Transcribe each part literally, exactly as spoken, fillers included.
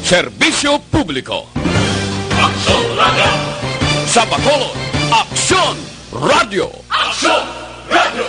Serbisyo publiko. Aksyon Radio. Sa Bacolod, Aksyon Radio. Aksyon Radio.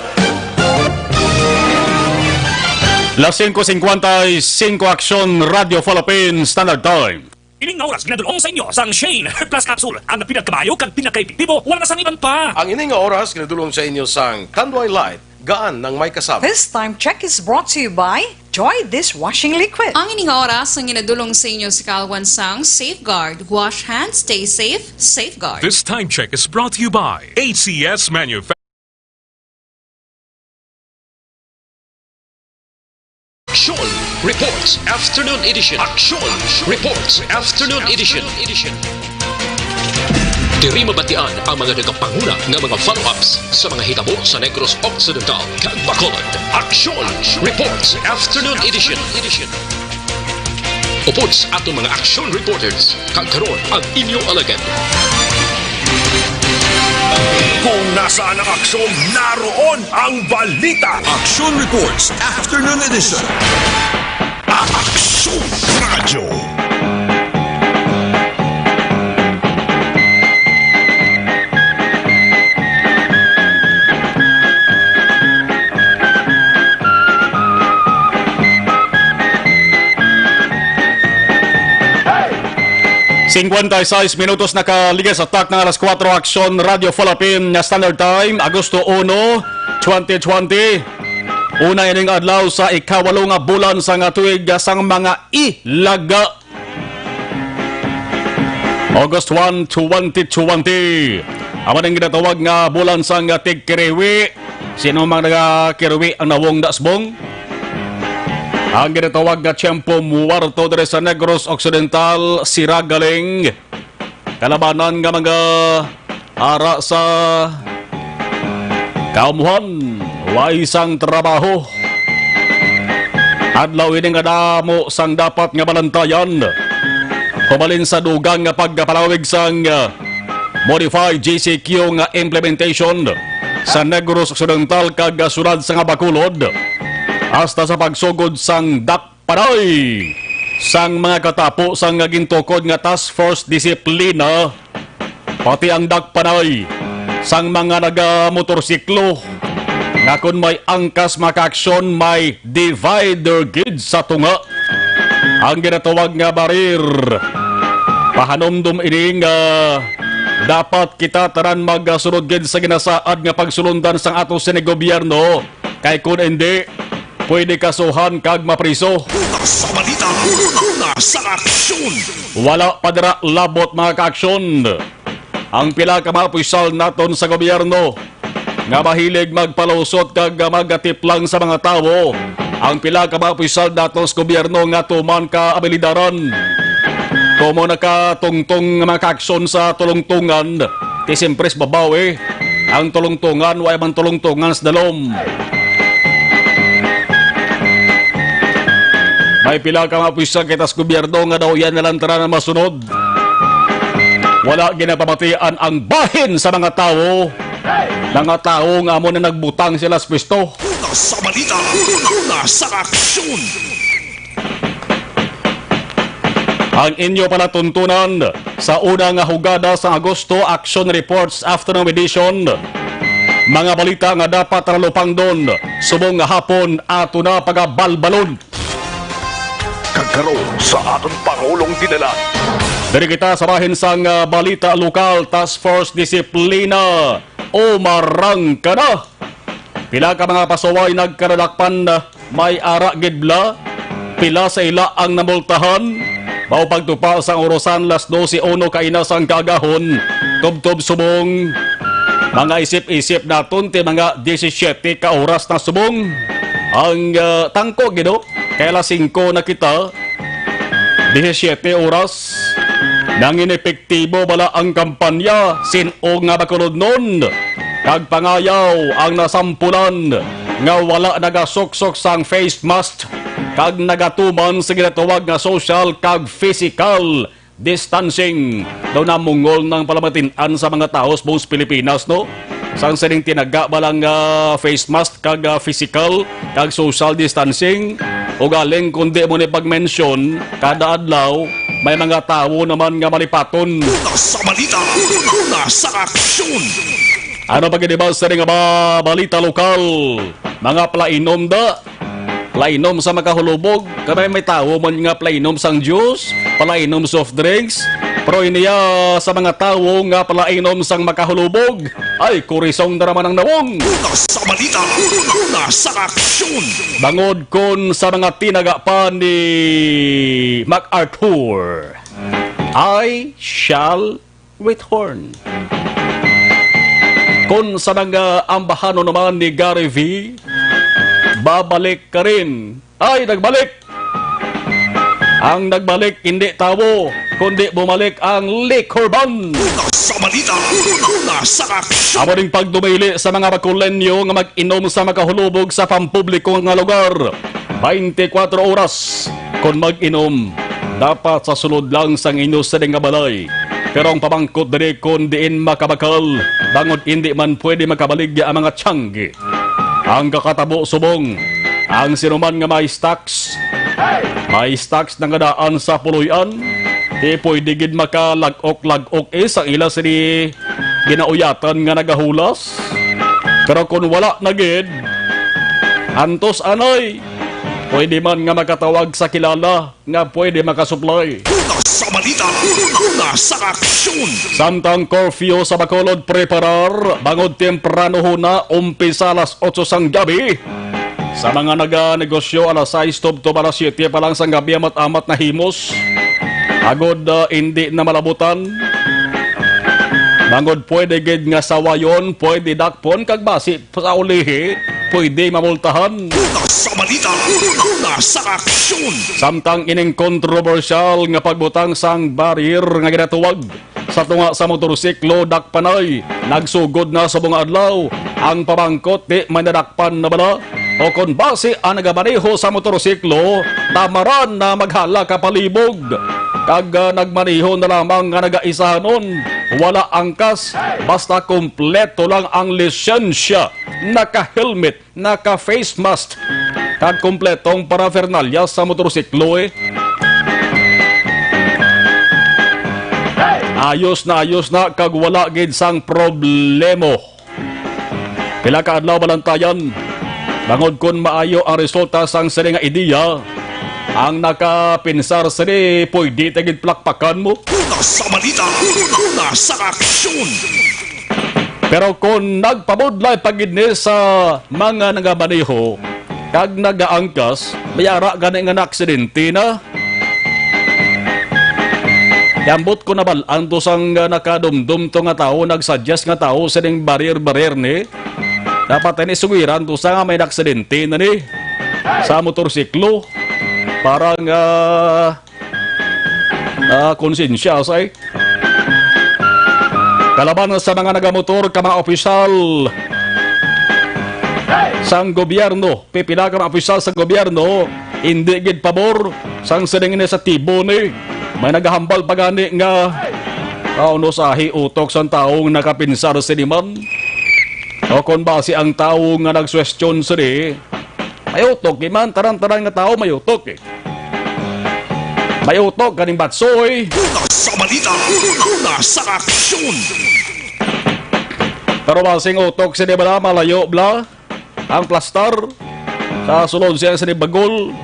Las singko singkwenta y singko, Aksyon Radio Philippines Standard Time. Ining nga oras ginadul-ong sa inyo sang Shane Hair Plus Capsule, ang pinakamayo kag pinakaepektibo, wala na sang iban pa. Ang ini nga oras ginadul-ong sa inyo sang Tanduay Light, gaan nang may kasama. This time check is brought to you by Joy Dishwashing Liquid. Ang ini nga oras ang ginadul-ong sa inyo sa kaalwan sang Safeguard. Wash hands, stay safe, Safeguard. This time check is brought to you by A C S Manufacturing. Aksyon Reports Afternoon Edition. Aksyon Reports Afternoon Edition. Diri mabatian ang mga nagapanguna nga mga follow-ups sa mga hitabo sa Negros Occidental kag Bacolod. Aksyon Reports Afternoon Edition. Upod sa aton mga action reporters, kag karon ang inyo alagad. Kung nasaan ang aksyon, naroon ang balita. Action Reports Afternoon Edition. Aksyon Radio. Singkwenta y seis minutos nakaligas sa tak ng alas kuwatro, Aksyon Radio Philippine Standard Time, Agosto uno, twenty twenty. Una ining adlaw sa ikawalo nga bulan sa nga tuig sang mga Ilaga. August one, twenty twenty. Amo ning ginatawag nga bulan sang tigkiriwi. Sino mang nagakiriwi ang nawong dasbong? Ang ginatawag nga tiyempo muwarto diri sa Negros Occidental, sira galing kalabanan nga mga ara sa kaumuhan, way sang trabaho. Adlaw ini nga damo sang dapat nga balantayan. Hubalin sa dugang nga pagpalawig sang, ah, Modified G C Q nga implementation sa Negros Occidental kag, ah, sulod sa nga Bacolod, hasta sa pagsugod sang dakpanay sang mga katapo sang gintukod nga Task Force Disiplina, pati ang dakpanay sang mga nagamotorsiklo nga kon may angkas makaaksyon, may divider gid sa tunga, ang ginatawag nga barir. Pahanumdom ini nga dapat kita tanan magsunod gid sa ginasaad nga pagsulundan sang ato sini gobyerno, kay kon hindi, pwede kasuhan kag mapriso. Una sa balita, una, una sa aksyon. Wala pa dira labot, mga kaaksyon, ang pila ka mga opisyal naton sa gobyerno nga mahilig magpalusot kag magatiplang sa mga tawo. Ang pila ka mga opisyal naton sa gobyerno nga tuman ka abilidaran, tumo nakatungtong nga mga kaaksyon sa tulungtungan, ti siyempre sa babaw, eh. Ang tulungtungan, way man tulungtungan sa dalom. May pila ka mga opisyal kita sa gobyerno nga daw yan na lang tanan ang masunod. Wala ginapamatian ang bahin sa mga tawo. Mga tawo nga amo na nagbutang sila sa pwesto. Una sa balita, una, una sa aksyon. Ang inyo palatuntunan sa una nga hugada sa Agosto Action Reports Afternoon Edition. Mga balita nga dapat talupangdon subong nga hapon ato na pagabalbalon. Kag karon sa aton Pangulong Dinalan. Diri kita sa bahin sang, ah, balita lokal, Task Force Disiplina umarangka na. Pila ka mga pasaway nagkadadakpan, ah, may ara gid bala. Pila sa ila ang namultahan? Mao pagtupa sang orosan, las dose uno kaina sang kaagahon, tubtob subong. Mga isip-isip naton ti mga disisyete ka oras na subong ang, ah, tangko, Ginoo. Kay alas singko na kita, disisyete oras. Nangin-epektibo bala ang kampanya? Sin-o nga makulodnon kag pangayaw ang nasampulan nga wala nagasuksok sang face mask kag nagatuman sa ginatawag nga social kag physical distancing. Daw namungol nang palamatinan sa mga tawo sa buong Pilipinas, no? Sang sining tinaga ba lang, ah, face mask kag, ah, physical kag social distancing? Ugaling kundi mo ni pag-mention kada adlaw, May mga tawo naman nga malipaton. Una sa balita, una sa aksyon. Ano pa gid ba sa nga ba balita lokal? Mga palainom da. Palainom sa makahulubog. Kami may tawo man nga palainom sang juice, palainom soft drinks. Pero iniya sa mga tawo nga palainom sang makahulubog. Ay, kurisong na naman ang nawong. Una sa balita, una sa aksyon. Bangod kon sa mga tinaga pa ni MacArthur, "I shall return." Kon sa mga ambahanon naman ni Gary V, "Babalik ka rin." Ay, nagbalik! Ang nagbalik, hindi tawo, kundi bumalik ang liquor ban. Una sa balita, una sa aksyon. Amo ning pagdumili sa mga Bacolenyo nga mag-inom sa makahulubog sa pampubliko nga lugar. Twenty-four oras kon mag-inom, dapat sa sulod lang sang inyo sini nga balay. Pero ang pamangkot diri kon diin makabakal, bangod indi man pwede makabaligya ang mga tiyanggi. Ang kakatabo subong, ang sinuman nga may stocks, may stocks na nga daan sa puloy-an, di pwede gid makalag-ok-lag-ok, eh, sa ila sini ginauyatan nga nagahulas. Pero kung wala na gid, antos anay, pwede man nga makatawag sa kilala nga pwede makasuplay. Una sa balita, una sa aksyon. Samtang curfew sa Bacolod preparar, bangod temprano huna, umpisa alas otso sang gabi. Sa mga naganegosyo, alas sais tubtob alas siyete pa lang sang gabi, amat-amat na himos. Agod, ah, indi na malabutan. Bangod pwede gid nga sawayon, pwede dakpon, kag basi sa ulihi, pwede mamultahan. Una sa balita, una sa aksyon. Samtang ining kontrobersyal nga pagbutang sang barrier nga ginatuwag sa tunga sa motorsiklo, dakpanay, nagsugod na sa mga adlaw. Ang pamangkot, di may nadakpan na bala? O kon basi ang nagamaneho sa motorsiklo, tamaran na maghala ka palibog. Kag, ah, nagmaneho na lamang nga nagaisahanon, wala angkas, basta kompleto lang ang lisensya, naka-helmet, naka-face mask, kag kompletong paraphernalia sa motorsiklo, eh. Ayos na ayos na kag wala gid sang problemo. Pila ka adlaw balantayan, bangod kon maayo ang resulta sang sini nga ideya, ang nakapinsar sini pwede ta gid plakpakan mo. Una sa balita, una sa aksyon. Pero kung nagpabudlay pa gid ni sa mga nagamaneho kag nagaangkas, may ara gani nga naaksidente na. Ambot ko nabal-an to sang, ah, nakadumdom to nga tawo, nagsuggest nga tawo sining barir-barir ni. Dapat ini sugiran to sa nga may naaksidente na ni sa motorsiklo. Parang, ah, ah, konsensya, say. Kalaban sa mga nagamotor ka mga opisyal sang gobyerno, pipila ka mga opisyal sa gobyerno, hindi gid pabor sang sining inisyatibo ni. May nagahambal pa gani nga, ah, ano sahi utok sang tawo nga nakapinsar sini man? O kon basi ang tawo nga nagsuwestyon sini, may utok, di man tanan-tanan nga tawo may utok, eh. May utok ganing batsoy. Una sa balita, una sa aksyon. Pero basing utok sini bala, malayo bala ang plastar sa sulod siya sa Bagol.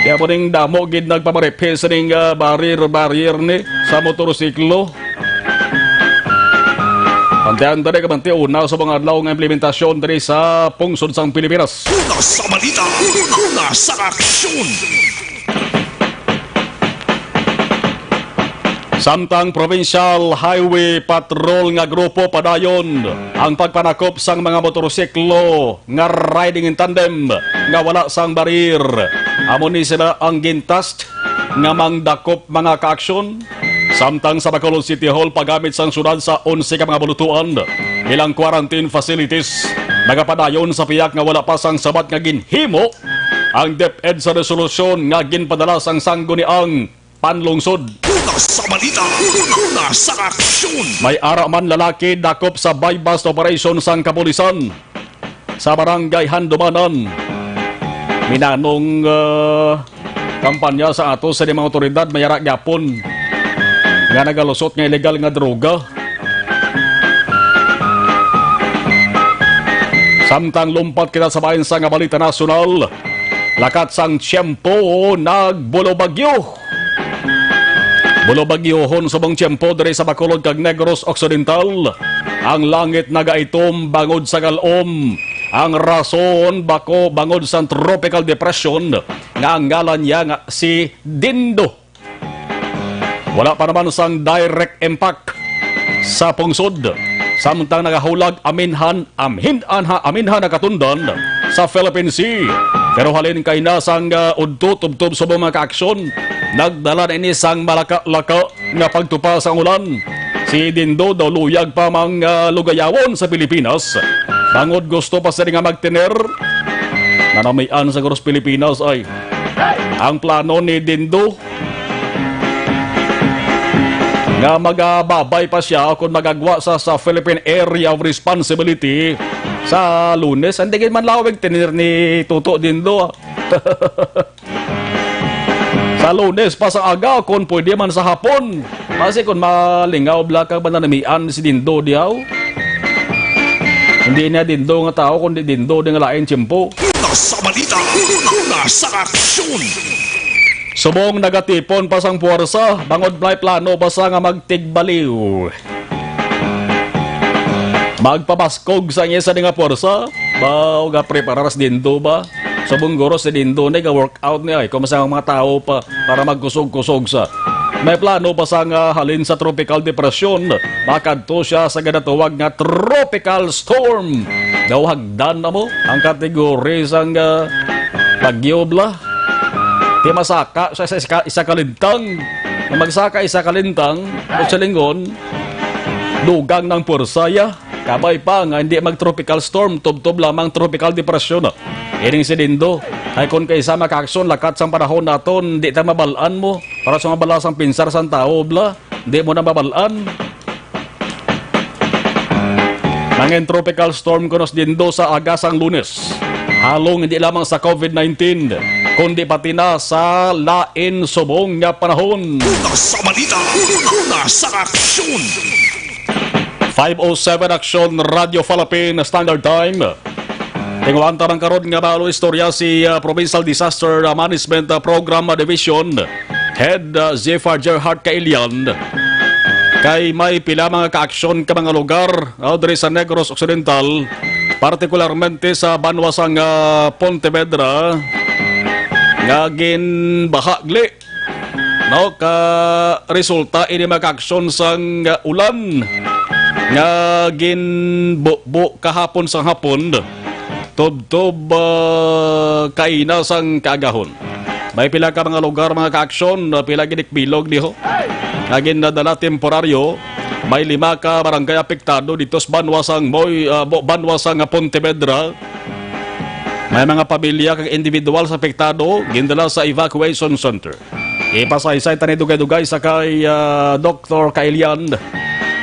Kaya po ning damo gid nagpamaripis sa ning, ah, barrier, barrier ni sa motorsiklo. Pantayan tani kabanti una sa mga adlaw nga implementasyon diri sa pungsod sang Pilipinas. Una sa balita, una sa aksyon. Samtang Provincial Highway Patrol nga grupo padayon ang pagpanakop sang mga motorsiklo nga riding in tandem nga wala sang barir. Amo ni sila ang gintask nga mangdakop mga kaaksyon. Samtang sa Bacolod City Hall, paggamit sang syudad sa onse ka mga bulutuan bilang quarantine facilities, nagapadayon sa piyak nga wala pa sang sabat nga ginhimo ang DepEd sa resolusyon nga ginpadala sang sangguniang panlungsod. Una sa balita, una sa aksyon. May ara man lalaki dakop sa buy-bust operation sang kapulisan sa barangay Handumanan. Minanong, ah, kampanya sa ato sa mga otoridad, may ara gyapon nga nagalusot nga illegal nga droga. Samtang lumpat kita sa bahin sa nga balita nasyonal, lakat sang tiyempo, nagbulobagyo. Bulobagyuhon subong tiyempo diri sa Bacolod kag Negros Occidental. Ang langit nagaitom bangod sa kal-om. Ang rason bako bangod sa tropical depression nga ang ngalan niya nga si Dindo. Wala pa naman sang direct impact sa pungsod. Samtang nagahulag aminhan, aminhan ha, aminhan nakatundan sa Philippine Sea. Pero halin kay na sang, ah, udto tubtob sa mga kaaksyon, nagdala na ini sang malaka-laka nga pagtupa sa ulan. Si Dindo daw luyag pa mang, ah, lugayawon sa Pilipinas. Bangod gusto pa sila nga magtener. Nanamian sa Gros Pilipinas ay ang plano ni Dindo nga magababay pa siya kung magagwa sa, sa Philippine Area of Responsibility sa Lunes. Hindi gid man lawig tener ni Toto Dindo, ah. Sa Lunes pa sa aga, kung pwede man sa hapon. Kasi kung malingaw bala kag mananamian si Dindo dihaw. Hindi niya Dindo nga tao, kundi Dindo di nga lain tiyempo. Una sa balita, una sa aksyon. Subong nagatipon pa sang puwersa, bangod may plano pa sa nga magtigbaliw. Magpabaskog sa iya sa nga puwersa, ba, o ga preparar si Dindo ba? Subong guro si Dindo ni ga-workout niya, eh, kung sa mga tao pa, para magkusog-kusog sa. May plano pa sa nga halin sa tropical depression, makadto siya sa ginatawag nga tropical storm. Daw hagdan na mo ang kategori sang, ah, bagyo bala. Ti masaka sa isa, isa, isa ka lintang. Nga magsaka isa ka lintang, o sa lingon, dugang ng puwersa ya. Kabay pa nga hindi mag-tropical storm, tubtob lamang tropical depression. Ining si Dindo, ay kon kaisa makaaksyon lakat sang panahon naton, di ta mabal-an mo. Para sa mga balasang pinsar sang tao, bala, di mo na mabal-an. Nangin tropical storm kuno si Dindo sa aga sang Lunes. Halong hindi lamang sa covid nineteen, kundi pati na sa lain subong nga panahon. Una sa balita, una sa aksyon. Five oh seven Action Radio Philippine Standard Time. Tinguhaan ta man karon nga balo istorya si, ah, Provincial Disaster, ah, Management, ah, Program, ah, Division Head, ah, Zephyr Gerhard Kailian. Kay may pila mga kaaksyon ka mga lugar, ah, diri sa Negros Occidental, partikularmente sa banwa sang, ah, Pontevedra, nga ginbahagli. No, ka resulta ini mga kaaksyon sang, uh, ulan nga ginbubo kahapon sang hapon, tubtob, uh, kaina sang kaagahon. May pila ka mga lugar, mga kaaksyon, uh, pila ginikbilog diho nga ginadala temporaryo. May lima ka barangay apektado dito sa banwa sang Moy, uh, bo-, banwa sang Pontevedra. May mga pamilya kag individual sa apektado, gindala sa evacuation center. Ipasaysay ta ni dugay-dugay sa kay, ah, Doktor Kailian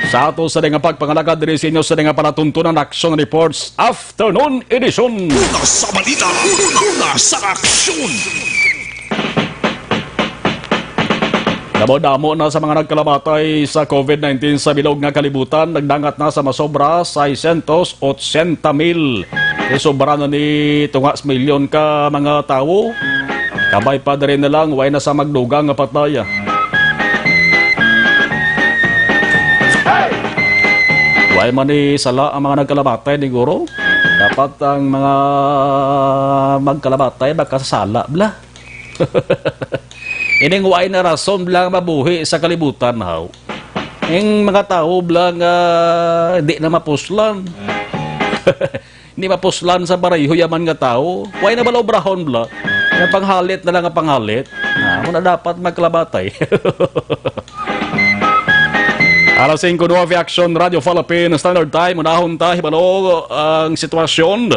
sa ato sa nga pagpangalagad diri sa inyo sa nga palatuntunan action reports afternoon edition. Una sa balita, una sa aksyon. Damo-damo na sa mga nagkalamatay sa covid nineteen sa bilog nga kalibutan, nagdangat na sa masobra seiscientos ochenta mil. Isobra na ni tunga sa milyon ka mga tawo. Kabay pa diri na lang, way na sa magdugang nga patay, ah. Way man ni sala ang mga nagkalamatay, ni guro. Dapat ang mga magkalamatay makasasala, bla. Ining way na rason lang mabuhi sa kalibutan, haw. Ang mga tawo bala nga di na mapuslan. Di mapuslan sa pareho yaman nga tawo. Way na bala obrahon bala. Nga panghalit na lang ang panghalit. Ah, muna dapat magkalabatay. Alas singko nuwebe, Action Radio Philippine Standard Time. Unahon ta, hibalo ang sitwasyon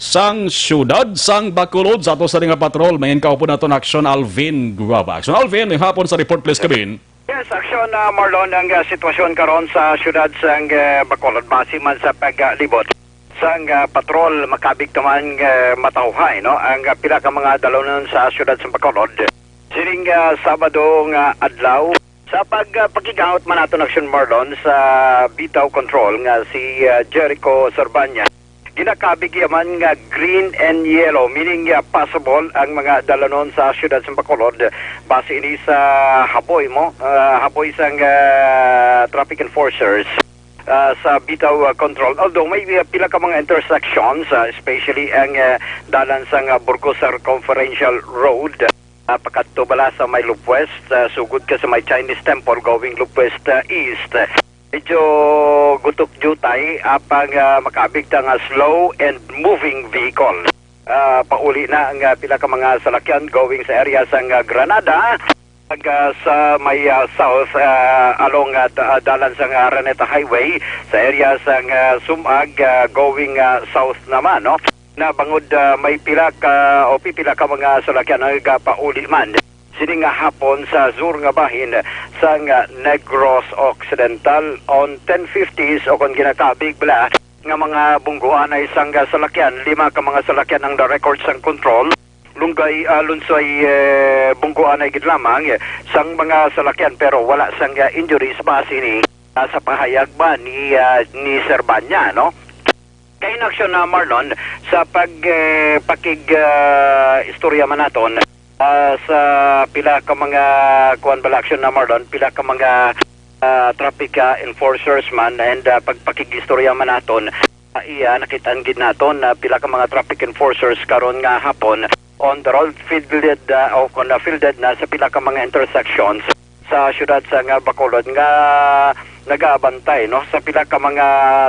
sang siyudad sang Bacolod sa ato sa nga patrol. May kaupo naton Action Alvin Guava. Action Alvin, may hapon sa report, please, kabin. Yes, Action, ah, Marlon, ang, ah, sitwasyon karon sa siyudad sang, ah, Bacolod, base man sa paglibot sang, ah, patrol, makabig taman, ah, matawhay, no? Ang, ah, pila ka mga dalonon sa siyudad sang Bacolod. Sining, ah, Sabado nga adlaw, sa pag, ah, pakig-angot man naton, Action Marlon, sa bitaw control nga si, ah, Jericho Sorbanya, ginakabig iya man nga green and yellow, meaning, ah, passable ang mga dalanon sa siyudad sa Bacolod. Base ini sa haboy mo, ah, haboy sang, ah, traffic enforcers, ah, sa bitaw, ah, control. Although may, ah, pila ka mga intersections, ah, especially ang, ah, dalan sang, ah, Burgos Circumferential Road, ah, pakadto bala sa may Lubwest, ah, sugod ka sa may Chinese Temple going Lubwest, ah, East. Medyo gutok jutay apang, ah, makaabig ta nga slow and moving vehicle. Ah, pauli na ang, ah, pila ka mga salakyan going sa area sang, ah, Granada, ag, ah, sa may, ah, south, ah, along, ah, da-, ah, dalan sang, ah, Araneta Highway, sa area sang, ah, Sumag, ah, going, ah, south naman, no? Na bangod, ah, may pila ka o pipila ka mga salakyan ang nagapauli man sini nga hapon sa sur nga bahin sang, ah, Negros Occidental on ten fifties, o kon ginakabig bala nga mga bungguanay sang, ah, salakyan. Lima ka mga salakyan ang na-record sang kontrol. Lunggay, ah, lunsay, eh, bungguanay gid lamang, eh, sang mga salakyan, pero wala sang, ah, injuries base ni, ah, sa pahayag ba ni, ah, ni Sir Banya, no? Kay in action na, Marlon, sa pag, eh, pakig, ah, istorya man naton, ah, sa pila ka mga, kuwan bala, action na, Marlon, pila ka mga, ah, traffic, ah, enforcers man and, ah, pagpakig-istorya man naton, ah, iya, nakit-an gid naton na pila ka mga traffic enforcers karon nga hapon on the road, fielded, ah, o kon, ah, fielded na sa pila ka mga intersections sa siyudad sang, ah, Bacolod nga nagabantay, no, sa pila ka mga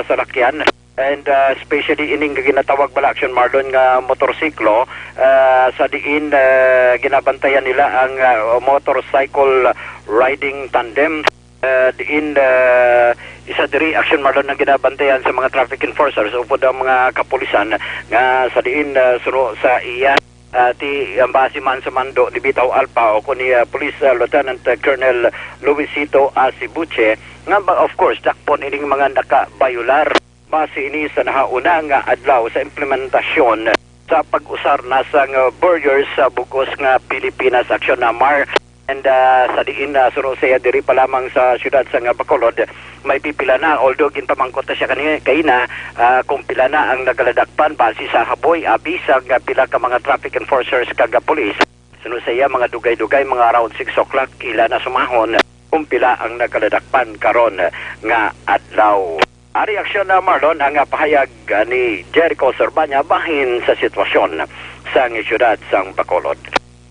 salakyan. And, ah, especially ining ginatawag bala, Action Marlon, nga motorsiklo, ah, sa diin, ah, ginabantayan nila ang, ah, motorcycle riding tandem. Ah, diin, ah, isa diri, Action Marlon, ang ginabantayan sa mga traffic enforcers upod ang mga kapulisan nga sa diin, ah, suno sa iya, ah, ti, ang base man sa mando ni Bitaw Alpa o kung ni, ah, Police, ah, Lieutenant, ah, Colonel Luisito Asibuche, nga ba, of course, dakpon ining mga nakabayular. Base ini sa nahauna nga adlaw sa implementasyon sa pag-usar na sang, uh, barriers sa bug-os nga Pilipinas Action Namar. And, uh, sa diin, uh, suno siya diri pa lamang sa siyudad sang Bacolod, may pipila na, although ginpamangkot na siya kani, kaina, uh, kung pila na ang nagaladakpan base sa haboy, abi sang, uh, pila ka mga traffic enforcers kag, uh, police. Suno sa iya, mga dugay-dugay, mga around six o'clock, ila na sumahon kung pila ang nagaladakpan karon nga adlaw. Ari aksyon na, Marlon, ang pahayag ni Jericho Sorbanya bahin sa sitwasyon sa siyudad sang Bacolod.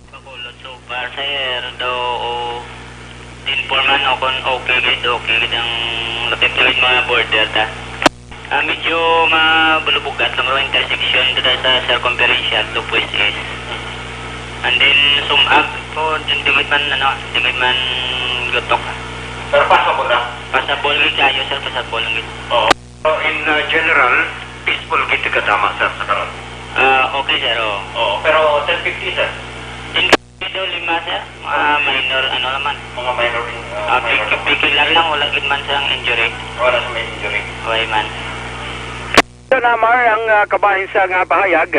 Bacolod, so far, sir, do, o, informan o kon okay gid, okay gid ang lakip sa mga border ta. Ah, medyo mabalubugat lang ro intersection dito sa circumferential to West East. And then, Sumag, o, dyan di gid man, ano, di gid man gutok. Pero passable na? Passable gid kayo, sir, passable lang gid. Oo. So, in, uh, general, peaceful gid ka tama, sir, sa karon? Ah, okay, sir, oo. Oo, pero ten fifty, sir? Hindi daw lima, sir. Mga minor, ano naman. Mga minor, uh, Ah, minor pik-, naman. Pikilan lang, wala gid man sang injury. Wala sa may injury. Wala man. Ito na, Mar, ang, ah, kabahin sa nga pahayag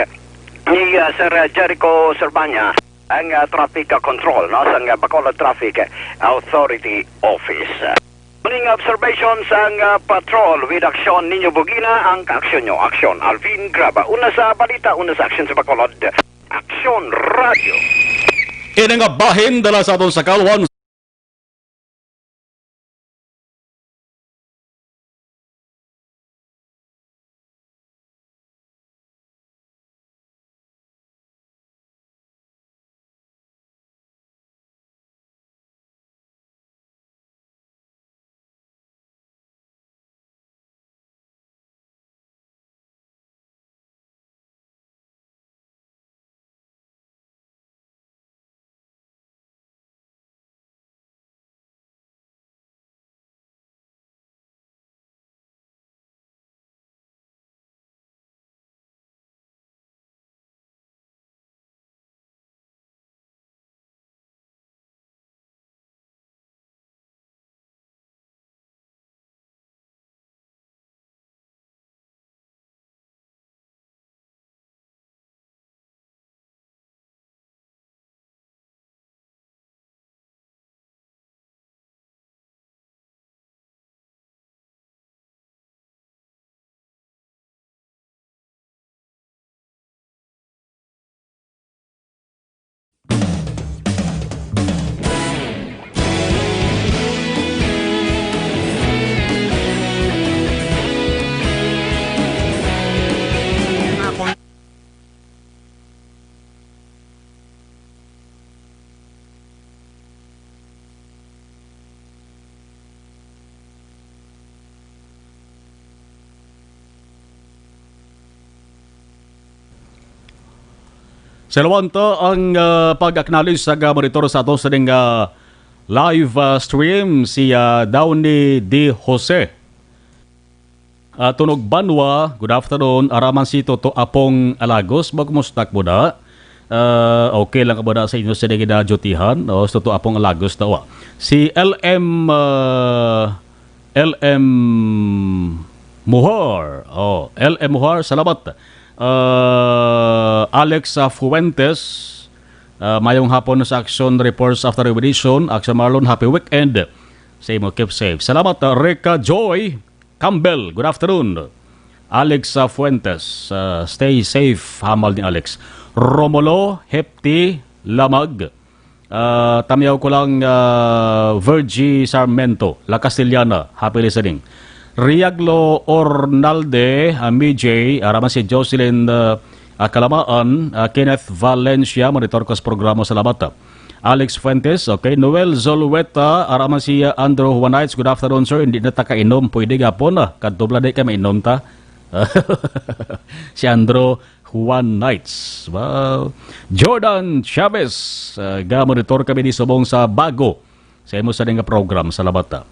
ni, ah, Sir Jericho Sorbanya, ang, ah, traffic, ah, control, no, sa nga Bacolod Traffic Authority Office. Morning observation sang, ah, patrol with action ninyo bugina ang kaaksyon nyo. Aksyon, Alvin Graba. Una sa balita, una sa aksyon sa Bacolod. Aksyon Radio. Ini nga bahin dala sa aton sa Kalwan. Sa lawanta ang, ah, pag-acknowledge sa, ah, monitor sa ato sa ning, ah, live, ah, stream, si, ah, Downey D Jose. Ah, Tunog Banwa, good afternoon. Araman si Toto Apong Alagos. Ba, kumusta ka muna? Ah, okay lang ka muna sa inyo sa ning ginadyutihan? O, si Toto Apong Alagos daw, ah. Si L M, ah, L M Muhar. Oh, L M Muhar, salamat. Ah, Alex, ah, Fuentes, ah, mayong hapon sa Action Reports after Revolution. Action Marlon, happy weekend sa imo. Keep safe. Salamat, ah, Rica Joy Campbell. Good afternoon. Alex, ah, Fuentes, ah, stay safe, hambal ni Alex. Romulo Hepti Lamag. Ah, tamyaw ko lang, ah, Virgie Sarmiento, La Castellana, happy listening. Riaglo Ornalde, ah, M J, araman si Jocelyn, ah, ah, Kalamaan, ah, Kenneth Valencia, monitor ko sa programa, salamat, ah. Alex Fuentes, okay. Noel Zolueta, araman si, ah, Andrew Juanites, good afternoon, sir. Hindi na ta kainom, pwede gapon, ah. Kadto bala di ka mainom ta. Si Andrew Juanites. Wow. Jordan Chavez, ah, ga-monitor kami ni subong sa Bago. Sa imo sa nga program, salamat, ah.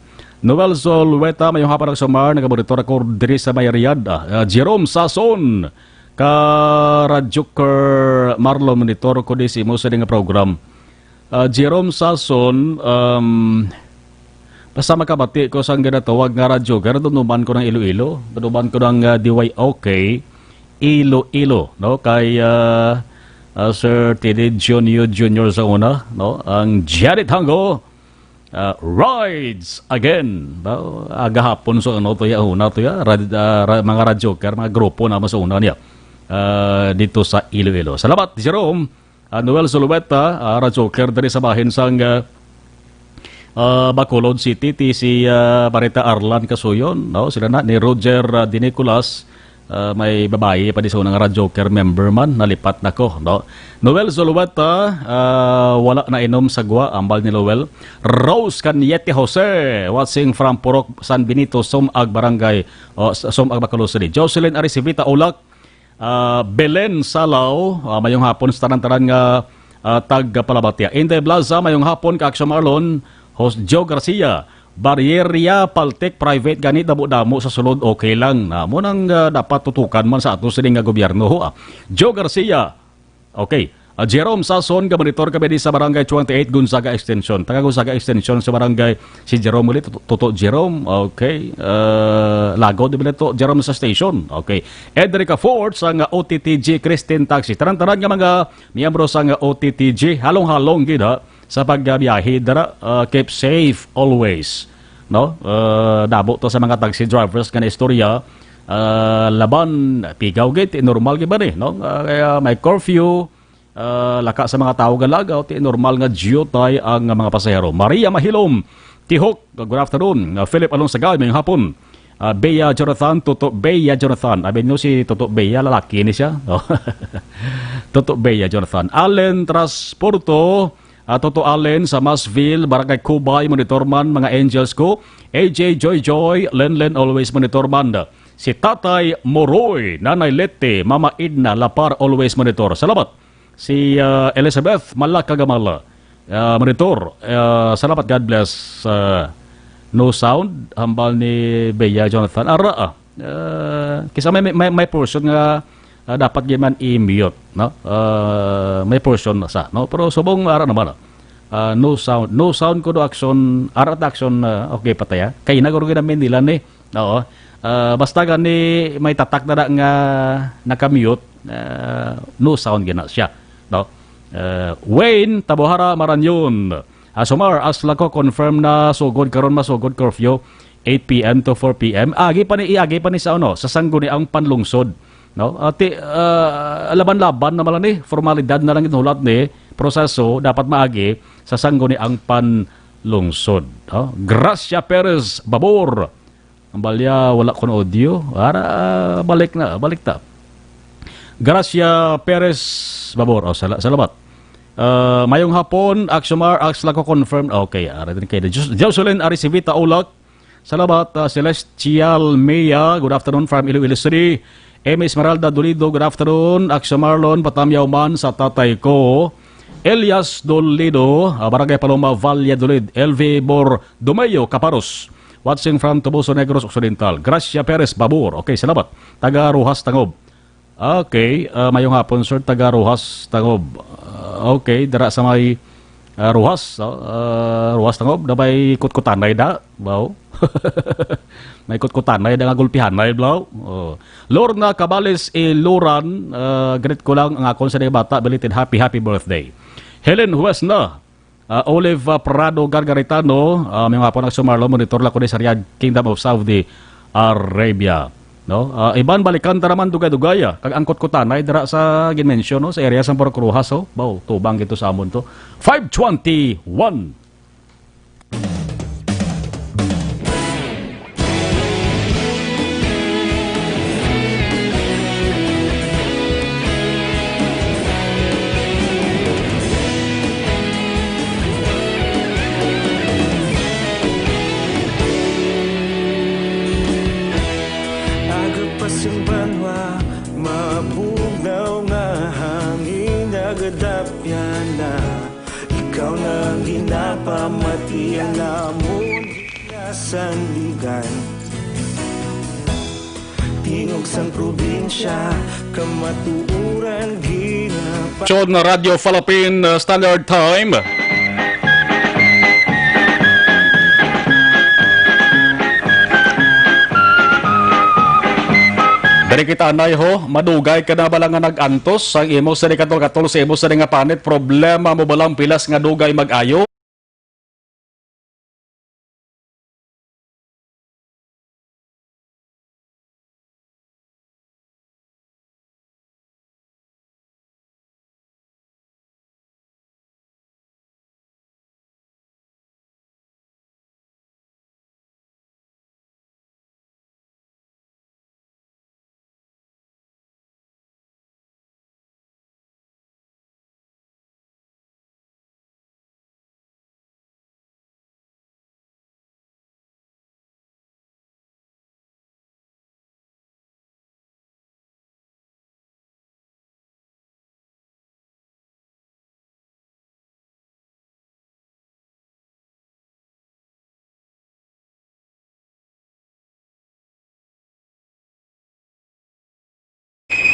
Noel Zolueta, mayong hapon, Aksyon Mar, nagamonitor ako diri sa may Riyadh, ah. Ah, Jerome Sason, ka Radyoker Marlon, monitor ko di sa imo sa nga program. Ah, Jerome Sason, um, basta makabati ko sang ginatawag nga radyoker, duduman ko ng Iloilo. Duduman ko ng, ah, D Y O K, Iloilo, no? Kay, ah, ah, Sir T D Junio Junior sa una, no? Ang Janet Hango, ah, rides again. Ba, agahapon sa ano to ya, una to ya, rad-, ah, ra-, mga radyoker, mga grupo naman sa una niya. Ah, dito sa Iloilo. Salamat, Jerome. Ah, Noel Zulueta, ah, radyoker diri sa bahin sang, ah, ah, Bacolod City, ti si, ah, Barita Arlan Kasuyon, no? Sila na ni Roger, ah, Di Nicolas, ah, may babayi pa di sa unang radyoker member man, nalipat na ko, no? Noel Zulueta, ah, wala na inom sa gwa, ambal ni Noel. Rose Caniete Jose, watching from Purok San Benito, Sumag Barangay, o, S-, Sumag, Bacolod City. Jocelyn Aricivita Ulak, Ah, Belen Salaw, ah, mayong hapon sa tanan-tanan nga, ah, tagpalabatia. Inday Blaza, mayong hapon, Kaaksyon Marlon, host Joe Garcia, Baryeria, Paltik, private gani, damo-damo sa sulod, okay lang. Na, mo nang, ah, dapat tutukan man sa ato sini nga gobyerno, ho, ah. Joe Garcia, okay. Ah, Jerome Sason, ga-monitor kami di sa Barangay twenty-eight, Gonzaga Extension. Taga Gonzaga Extension sa barangay si Jerome ulit, Toto, Toto Jerome. Okay. Ah, Lago, di ba to? Jerome sa station. Okay. Edrica Ford sa nga O T T G Christine Taxi. Tanan-tanan nga mga miyembro sa nga O T T G, halong-halong gid, ha, sa pagbiyahe dira, ah, keep safe always. No? Ah, dabo to sa mga taxi drivers nga naistorya, ah, laban, pigaw gid, normal gid ba ni, no? Ah, kaya may curfew, ah, laka sa mga tawo nga lagaw, ti normal nga diyutay ang mga pasahero. Maria Mahilom, Tihok, good afternoon. Ah, Philip Alonsagay, mayong hapon. Ah, Bea Jonathan, Toto Bea Jonathan. Abi nyo si Toto Bea, lalaki ni siya. Oh. Toto Bea Jonathan. Allen Transporto, ah, Toto Allen sa Masville, Barangay Cubay, monitor man, mga angels ko. A J Joy Joy, Len Len, always monitor man. Si Tatay Moroy, Nanay Lete, Mama Edna Lapar, always monitor. Salamat. Si, ah, Elizabeth Malakagamala, ah, monitor. Ah, salamat, God bless. Ah, no sound, hambal ni Bea Jonathan. Ara, ah, ah, kisa may, may, may portion nga, ah, dapat gyud man i-mute, no? Ah, may portion na sa, no? Pero subong ara naman, ah. Ah, no sound. No sound ko do action, ara ta action, ah, okay, pataya. Kay naguro ginamin nila ni. Oo. Ah, basta gani may tatak na, na nga naka-mute, ah, no sound gina siya, no? Ah, Wayne Tabohara Maranyon. Asomar, as lako confirm na sugod karon, masugod curfew eight P M to four P M. Agi pa ni, iagi pa ni sa ano, sa Sangguniang Panlungsod, no? Ati, ah, laban-laban na man lang ni, formalidad na lang gid hulat ni, proseso dapat maagi sa Sangguniang Panlungsod, no? Gracia Perez Babor. Ang balya, wala ko na audio. Ara, ah, balik na, balik ta. Gracia Perez Babor. Oh, sala-, salamat. Ah, mayong hapon, Axomar, Ax Laco confirmed. Okay, ara din kayo. Jos-, Jocelyn Aricivita Ulak. Salamat, ah, Celestial Mia. Good afternoon from Iloilo City. M Esmeralda Dolido, good afternoon. Action Marlon, patamyaw man sa tatay ko. Elias Dolido, ah, Barangay Paloma, Valladolid. L V Bordomeo Caparos, watching from Toboso, Negros Occidental. Gracia Perez Babor. Okay, salamat. Taga Roxas, Tangob. Okay, ah, mayong hapon, sir. Taga Roxas, Tangob. Ah, okay, dira sa may, ah, Roxas, oh, ah, Roxas, Tangob, na may kutkutanay da. Wow. May kutkutanay da nga gulpihanay, bro. Oh. Lorna Cabales Iloran, ah, greet ko lang ang akon sa bata, belated happy, happy birthday. Helen Huesna, ah, Olive, ah, Prado Gargaritano, ah, may mga po nagsumarlo, monitor lang ko ni sa Riyadh, Kingdom of Saudi Arabia. No? Ah, Iban Balikanta naman, dugay-dugay, ah. Kag ang kutkutanay dira sa ginmensyon, no? Sa area sa Purok Roxas, oh. Baw, tubang gito sa amon to. Five twenty-one. Agapasimbanwa, mabugnaw nga hangin, agadapyan na. Ikaw na ang ginapamati, ang amon ginasandigan. Tingog sang probinsya, kamatuoran ginapa- Tune na Radyo Philippine, uh, Standard Time. Diri kita, anay, ho, madugay ka na bala nga nag-antos sang imo sa katol-katol sa imo sa nga panit, problema mo balang pilas nga dugay mag-ayo?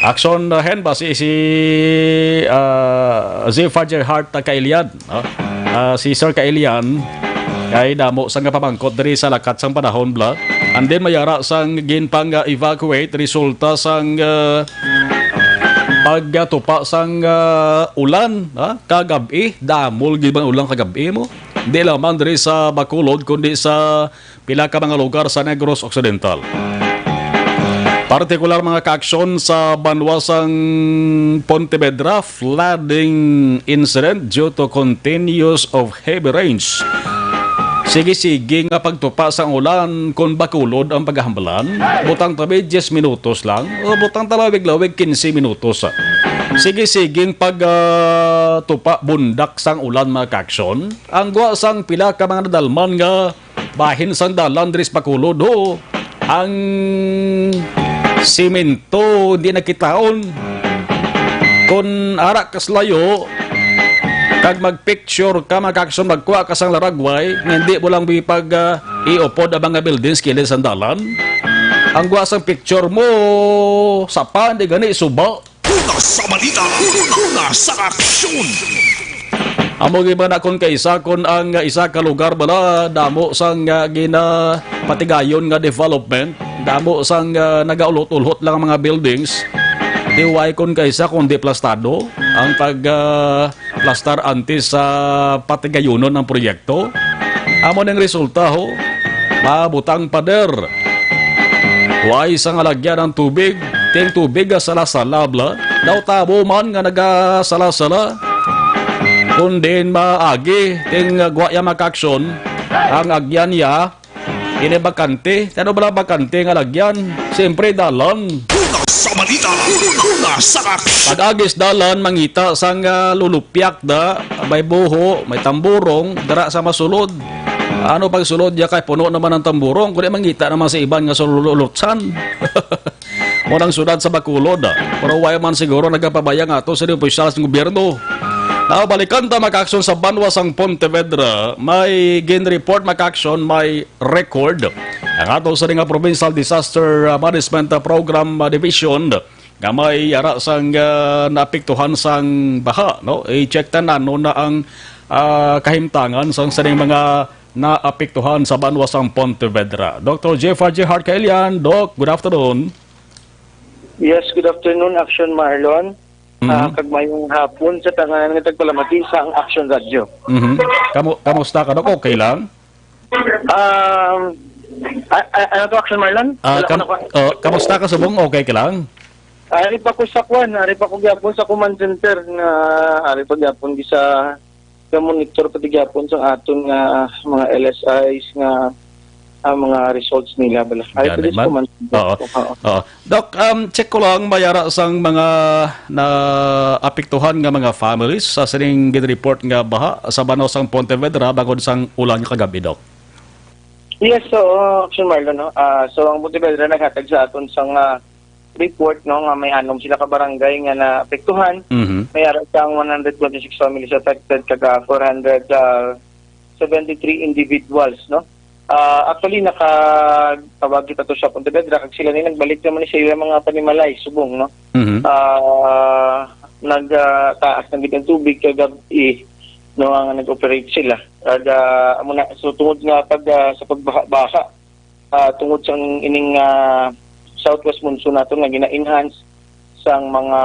Action, uh, hen ba si, si, uh, Zephyr J Hart, uh, Kailian, no? Uh, si Sir Kailian, kay damo sang pamangkot diri sa lakat sang panahon, bla. And then mayara sang ginpang, uh, evacuate resulta sang, uh, pagtupa sang, uh, ulan, ha? Kagab-i, damo gid bang ulan kagab-i mo? Di lamang diri sa Bacolod, kundi sa pila ka mga lugar sa Negros Occidental. Partikular, mga kaaksyon, sa banwa sang Pontevedra, flooding incident due to continuous of heavy rains. Sige-sige nga pagtupa sang ulan, kon Bacolod ang paghahambalan, butang tabi diyes minutos lang, o butang talawig-lawig, kinse minutos. Sige-siging pag, ah, tupa bundak sang ulan, mga kaaksyon, ang gwa sang pila ka mga nadalman nga bahin sang dalan diri sa Bacolod, ho. Ang simento hindi nakitaon. Kon ara ka sa layo, kag magpicture ka, mga kaaksyon, magkuha ka sang laragway, nga hindi mo lang ipag, ah, iupod ang mga buildings kilid sang dalan. Ang gwa sang picture mo, sapa, hindi gani suba. Una sa balita, una sa aksyon. Amo gid man akon kaisa kon ang isa ka lugar bala damo sang, ah, ginapatigayon nga development, damo sang, ah, nagaulot-ulot lang ang mga buildings. Di way kon kaisa kundi plastado ang pag, ah, plastar antes sa patigayonon ang proyekto. Amo ning resulta, ho. Mabutang pader. Way sang alagyan ang tubig, ting tubig nga sala-sala, bla. Daw tabo man nga nagasala-sala. Kun diin maagi, ting gwa ya, mga kaaksyon, ang agyan ya, ini bakante. Ano bala bakante nga lagyan? Siyempre, dalan. Una sa balita, una sa aksyon. Pag-agi sa dalan, mangita sang, ah, lulupyak da, may buho, may tamburong, dira sa masulod. Ano pagsulod ya kay puno naman ang tamburong, kundi mangita naman sa iban nga sululutsan. Mo nang siyudad sa Bacolod, pero wala man siguro nagapabaya nga ato sa opisyal sa gobyerno. Now, balikan ta, Mac Action, sa banwa sang Pontevedra. May gin-report, Mac Action, may record ang ato sa nga Provincial Disaster, uh, Management, uh, Program, uh, Division nga may ara sang, uh, naapektuhan sang baha, no? I-check ta na, no, na ang, uh, kahimtangan sang sining mga naapektuhan sa banwa sang Pontevedra. Doctor Jeffrey J Hart Kailian, Doc, good afternoon. Yes, good afternoon, Action Marlon. Mhm. Ah, kag mayong hapon sa tanan nga tagpalamati sa ang Action Radio. Mhm. Kamu-, kamusta ka, Doc? Okay lang? Um, a-, a-, ano to, Action Marlon? Ah, Wala ko kam-, na- oh, kamusta ka subong? Okay ka lang? Ari pa ko sa kwan, ari pa ko gyapon sa command center nga, ari pa gyapon sa ga-monitor pa gyapon sa aton nga mga L S Is nga, ah, mga results nila bala. Ay, Gani pwede man. Sa command center. Oo. Oo. Oo. Doc, um, check ko lang, may ara sang mga naapektuhan nga mga families sa sining gin-report nga baha sa banwa sang Pontevedra bangod sang ulan nga kagabi, Doc? Yes, so, uh, Action Marlon, no? Ah, so, ang Pontevedra naghatag sa aton sang, ah, report, no, nga may anom sila ka barangay nga naapektuhan. Mhm. May ara sang one hundred twenty-six families affected, kag, ah, four hundred, ah, seventy-three individuals, no? Ah, actually, nakatawag kita to sa Pontevedra, kag sila ni nagbalik naman ni sa ila mga panimalay, subong, no? Mhm. Ah, nag, ah, taas na gid ang tubig kagabi, no, ang nag-operate sila. Kag, ah, amo na, so, tungod nga pag, ah, sa pagbaha-baha, ah, tungod sang ining, ah, southwest monsoon naton nga gina-enhance sang mga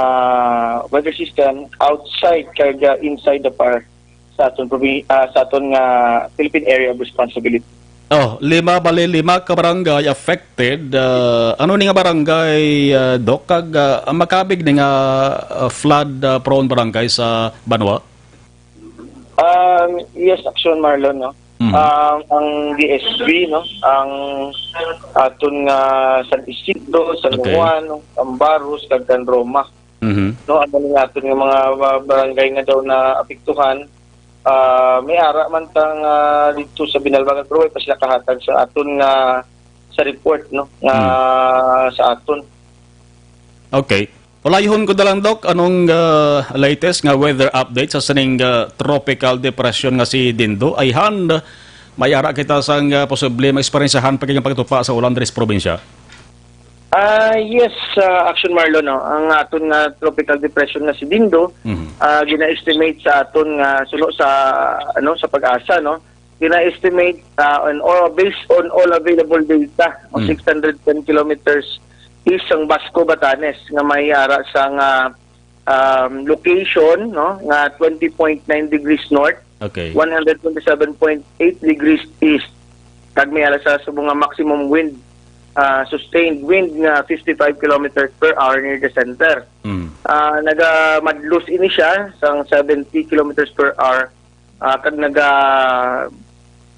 weather system outside kag, ah, inside the par sa aton probi-, ah, sa aton nga Philippine Area of Responsibility. Oh, lima, bali lima ka barangay affected. Ah, ano ni nga barangay, ah, Doc, kag, ah, makabig ni nga, ah, flood, ah, prone barangay sa banwa? Um, yes, Action Marlon, no? Mhm. Um, ang D S B, no? Ang aton nga San Isidro, San Okay. Juan, Ambaros, kag kan Roma. Mhm. No, ano ni aton nga mga, mga barangay nga daw na apektuhan, ah, may ara man ta nga dito sa Binalbagan, pero way pa sila kahatag sa aton nga, sa report, no? Nga Hmm. sa aton. Okay. Palayhon ko na lang, Doc, anong, ah, latest nga weather update sa sining, ah, tropical depression nga si Dindo? Ayhan, may ara kita sang, ah, posible maeksperiensahan pa kay nga pagtupa sa ulan diri sa probinsya? Ah, yes, ah, Action Marlon, no? Ang aton nga tropical depression nga si Dindo, Mhm. ah, gina-estimate sa aton nga suno sa, ano, sa PAGASA, no? Gina-estimate, ah, on all, based on all available data, ang Hmm. six hundred ten kilometers east sang Basco, Batanes, nga may ara sang, ah, um, location, no, nga twenty point nine degrees north, Okay. one hundred twenty-seven point eight degrees east, kag may ara sa subong nga maximum wind, ah, sustained wind nga fifty-five kilometers per hour near the center. Mm. Ah, nagamadlos ini siya sang seventy kilometers per hour, ah, kag naga-,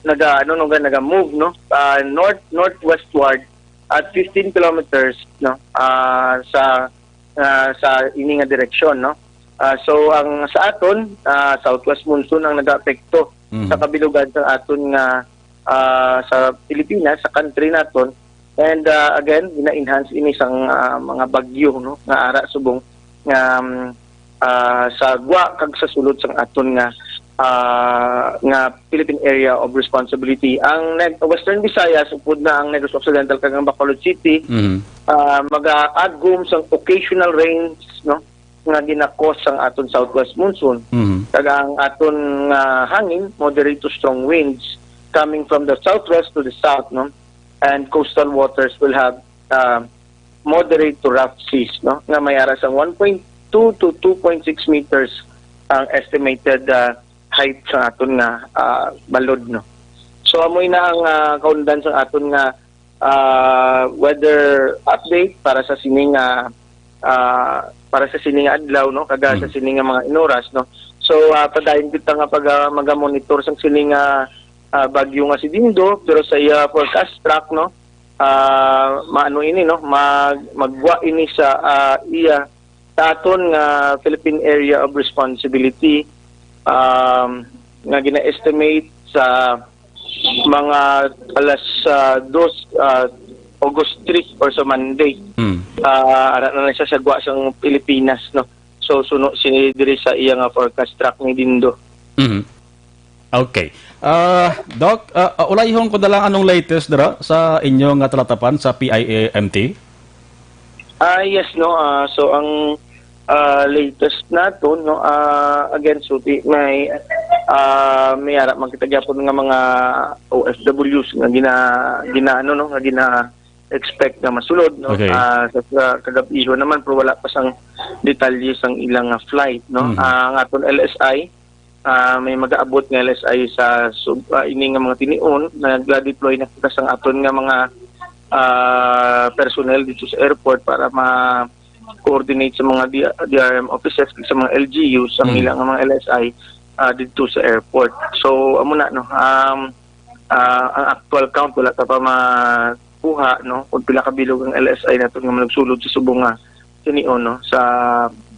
naga-, ano, naga-, naga-move, no, ah, north, northwestward at fifteen kilometers, no, ah, sa, ah, sa ini nga direksyon, no. Ah, so, ang sa aton, ah, southwest monsoon ang nagaapekto Mhm. sa kabilugan sa aton nga, ah, sa Pilipinas, sa country naton. And, ah, again, gina-enhance ini sang, ah, mga bagyo, no, nga ara subong nga, um, ah, sa gwa kag sa sulod sang aton nga, ah, nga Philippine Area of Responsibility. Ang Neg-, Western Visayas, upod na ang Negros Occidental kag ang Bacolod City, Mhm. ah, mag-aagom sang occasional rains, no, nga gina-cause sang aton southwest monsoon. Mhm. Kag ang aton nga hangin, moderate to strong winds coming from the southwest to the south, no? And coastal waters will have, ah, moderate to rough seas, no? Nga may ara sang one point two to two point six meters ang estimated, ah, height sa aton nga, ah, balod, no? So, amoy na ang, ah, kaundan sa aton nga, ah, weather update para sa sini nga, ah, para sa sini nga adlaw, no? Kaga sa Mm. sini nga mga inoras, no? So, ah, padayon kita nga pag, ah, maga-monitor sa sini nga, ah, bagyo nga si Dindo, pero sa iya forecast track, no? Ah, maano ini, no? Mag-, maggwa ini sa, ah, iya, sa aton nga Philippine Area of Responsibility, um, nga gina-estimate sa mga alas, ah, dos, ah, August three or sa Monday. Hmm. Ah, ara na lang siya sa gwa sang Pilipinas, no? So, suno sini diri sa iya nga forecast track ni Dindo. Mhm. Okay. Ah, Doc, ah, ah, ulayhon ko na lang anong latest dira sa inyo nga talatapan sa P I A M T? Ah, yes, no. Ah, so, ang, ah, latest nato, no, ah, again, so, ti-, may, ah, may ara man kita gyapon nga mga O F Ws nga gina-, gina-, ano, no, nga gina-expect nga masulod, no? Okay. Ah, sa, sa kagab-ihon naman, pero wala pa sang detalye sang ilang, ah, flight, no? Mhm. Ah, ang aton L S I, ah, may mag-aabot nga L S I sa sub-, ah, ini nga mga tinion, nagla-deploy na kita sang aton nga mga, ah, personnel dito sa airport para ma-coordinate sa mga D-, D R M offices, sa mga L G Us, ang Mm. ilang mga L S I, ah, dito sa airport. So, amo na, no? Um, ah, ang actual count, wala ta pa makuha, no? Kung pila ka bilog ang L S I nato nga managsulod sa subong nga tinion, no? Sa,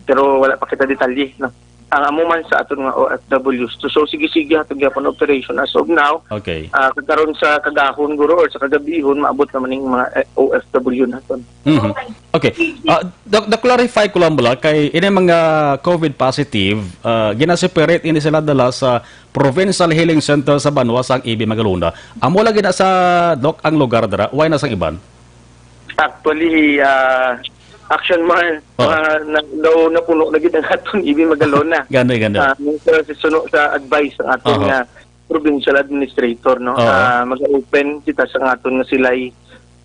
pero wala pa kita detalye, no? Ang amo man sa aton nga O F Ws. So, so, sige-sige, ato gyapon operation as of now. Okay. Ah, kag karon sa kagahon, guro, or sa kagabihon, maabot naman ning mga, eh, O F W naton. Mhm. Okay. Ah, da-, da-clarify ko lang bala kay ini mga COVID positive, ah, gina-separate ini sila dala sa Provincial Healing Center sa banwa sang E B Magalona. Amo lagi na sa, Doc, ang lugar dira. Why na sang iban? Actually, ah, action man, Oh. ah, na, daw napuno na gid ang aton E B Magalona. Gani, gani. Ah, minsan sa suno sa advice ang aton Aha. nga provincial administrator, no? Oo. Ah, mag-open kita sa aton nga silay,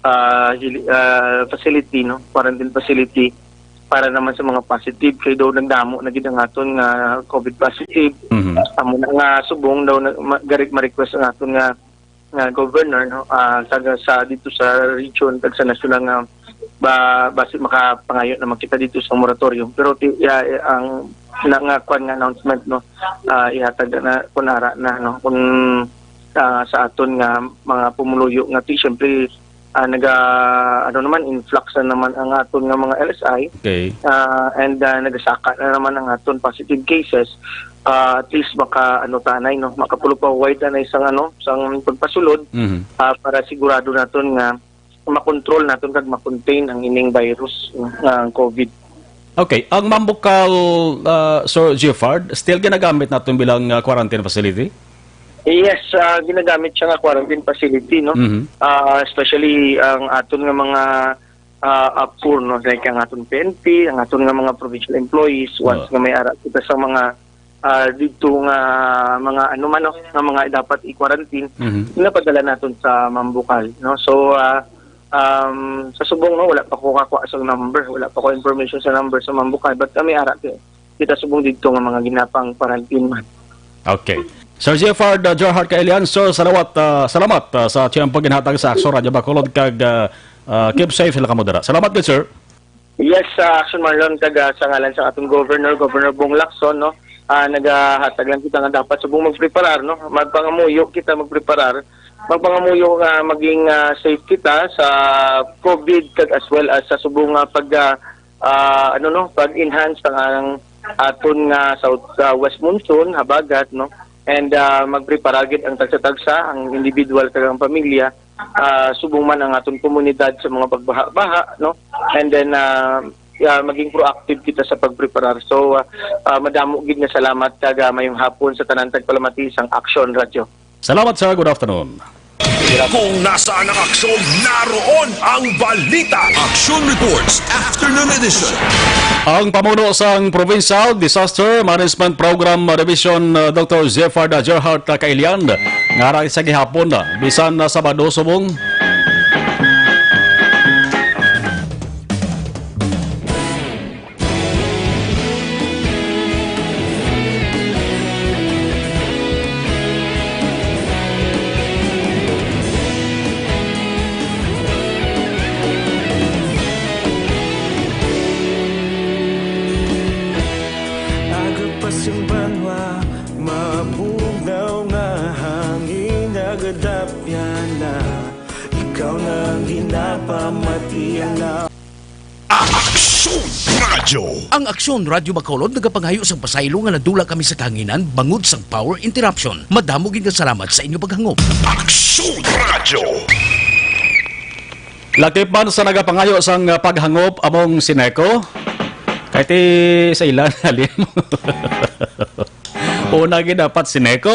ah, hili-, ah, facility, no? Quarantine facility para naman sa mga positive. Kay daw nagdamo na gid ang aton nga COVID positive. Mhm. Amo na nga subong daw na, ma-, gari-, ma-request ang aton nga, nga governor, no? Ah, taga sa, dito sa region, tag sa nasyonal nga ba, basi makapangayo naman kita dito sa moratorium. Pero ti-, ya, ang na, nga kwan nga announcement, no? Ah, ihatag na, kung ara na, no? Kung, ah, sa aton nga mga pumuluyo nga ti, siyempre, ah, naga, ano naman, influx na naman ang aton nga mga L S I. Okay. Ah, and, ah, nagasaka na naman ang aton positive cases. Ah, at least maka, ano, tanay, no? Makapulupahuway tanay sang, ano, sang pagpasulod, Mhm. ah, para sigurado naton nga makontrol naton kag makontain ang ining virus, no, nga ang COVID. Okay, ang Mambukal, ah, Sir Gifford, still ginagamit naton bilang, ah, quarantine facility? Yes, ah, ginagamit siya nga quarantine facility, no? Mhm. Ah, especially ang aton nga mga, ah, APFUR, no? Like ang aton P N P, ang aton nga mga provincial employees, once Ah. nga may ara kita sa mga, ah, dito nga mga ano man, no, nga mga dapat i-quarantine, Mhm. napadala naton sa Mambukal, no? So, ah, um, sa subong, no, wala pa ko kakuha sa number, wala pa ko information sa number sa Mambukal, but kami ara ki-, kita subong dito nga mga ginapang quarantine man. Okay. Sir Jeffard, uh, Gerhard Kailian, sir, salawat, uh, salamat, uh, sa tiyempo ginhatag sa Aksyon Radyo Bacolod kag, uh, uh, keep safe sila kamo dira. Salamat gid, sir. Yes, sa Action Marlon, kag, ah, sa ngalan sa atong governor, Governor Bong Lacson, no, ah, nagahatag lang kita nga dapat subong magpreparar, no, magpangamuyo kita magpreparar, magpangamuyo nga maging, ah, safe kita sa COVID kag as well as sa subong nga pag, ah, ah, ano, no, pag-enhance ang, ang aton nga south, ah, west monsoon, habagat, no, and, ah, magpreparar gid ang tagsa-tagsa, ang individual kag ang pamilya, ah, subong man ang aton komunidad sa mga pagbaha-baha, no? And then, ah, ah, maging proactive kita sa pagpreparar. So, ah, ah, madamo gid nga salamat kag, ah, mayong hapon sa tanan tagpalamati sang Aksyon Radyo. Salamat, sir. Good afternoon. Kung nasaan ang aksyon, naroon ang balita. Action Reports, Afternoon Edition. Ang pamuno sang Provincial Disaster Management Program Division, uh, Doctor Jeffard Gerhart Kailian, nga ara sa gihapon, uh, bisan na Sabado subong. Aga pa sing banwa, mabugnaw nga hangin, nagadapyan na. Ikaw na ang ginapamatian na. Aksyon Radyo. Ang Aksyon Radyo Bacolod nagapangayo sang pasaylo nga nadula kami sa kahanginan bangod sang power interruption. Madamo gid nga salamat sa inyo paghangop. Aksyon Radyo. Lakip man sa nagapangayo sang, ah, paghangop among Sineco. Kay ti sa ilan, halim. Una gid dapat Sineco,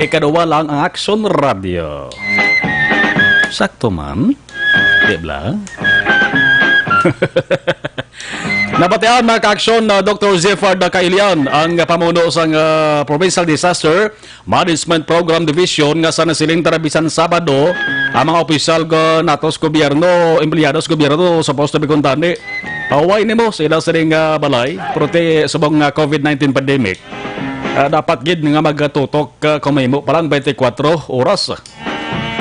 ikaduwa lang ang Action Radio. Sakto man, di ba? Nabatian, mga ka-aksyon, na Doktor Zephyr Dacailian, ang pamuno sang, ah, Provincial Disaster Management Program Division, nga sa nasiling tara bisan Sabado, ang mga opisyal ga-, nato sa gobyerno, empleyado sa gobyerno, supposed to be kuntani. Paway nimo sa ila sining, ah, balay, pero ti subong nga covid nineteen pandemic, ah, dapat gid nga magatutok, ah, kung mahimo pa lang twenty-four oras.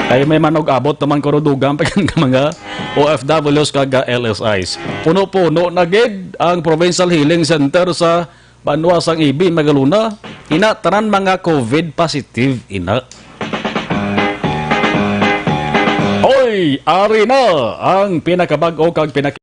Kay may manug-abot naman kuno dugang pa ka mga O F Ws kag, ah, L S Is. Puno-puno na gid ang Provincial Healing Center sa banwa sang Ibi, Magalona. Ina, tanan mga covid positive, ina. Oy, ari na ang pinakabag-o kag pinak-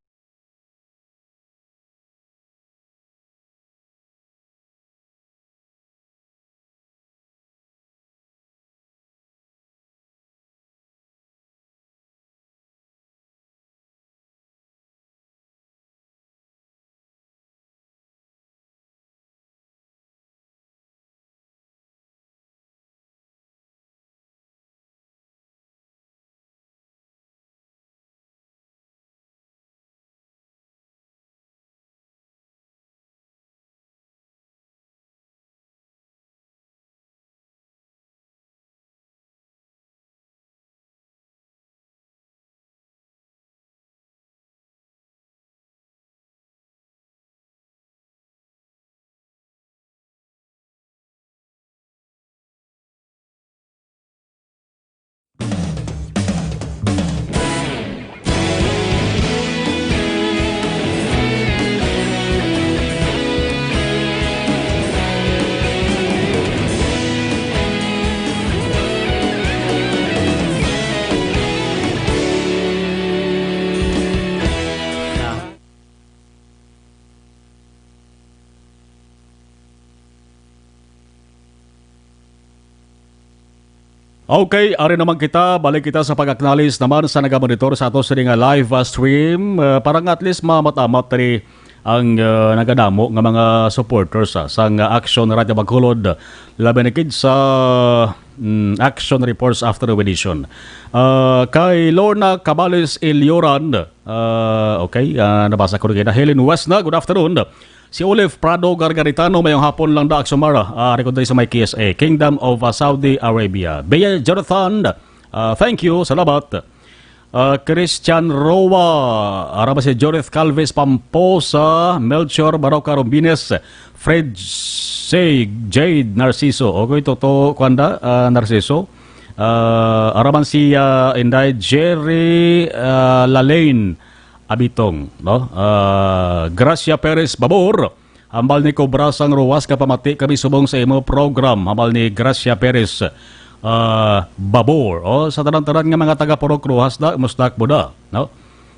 Okay, ari naman kita. Balik kita sa pag-acknowledge naman sa nagamonitor sa ato sini nga live, ah, stream, ah, para nga at least mamat-amat diri ang, ah, nagadamo nga mga supporters, ah, sang, ah, Action Radio Bacolod, labi na gid sa, mm, Action Reports After the Edition. Ah, kay Lorna Cabales Ilioran, ah, okay, ah, nabasa ko rin na. Helen Westna, good afternoon. Si Olive Prado Gargaritano, mayong hapon lang da, Aksumara. Ah, ari ko diri sa may K S A, Kingdom of, ah, Saudi Arabia. Bea Jonathan, ah, thank you, salamat. Ah, Christian Roa, ara ba si Jorith Calves Pamposa, Melchor Baroca Rombines, Fred Say, Jade Narciso. Okay, Toto, kuanda, ah, Narciso. Ah, ara man si, ah, Inday Jerry, ah, Lalaine Abitong, no? Ah, Gracia Perez Babor, hambal ni Cobra sang Rojas, kapamati kami subong sa imo program, hambal ni Gracia Perez, ah, Babor. O, sa tanan-tanan nga mga taga Purok Rojas da, mustak mo da, no?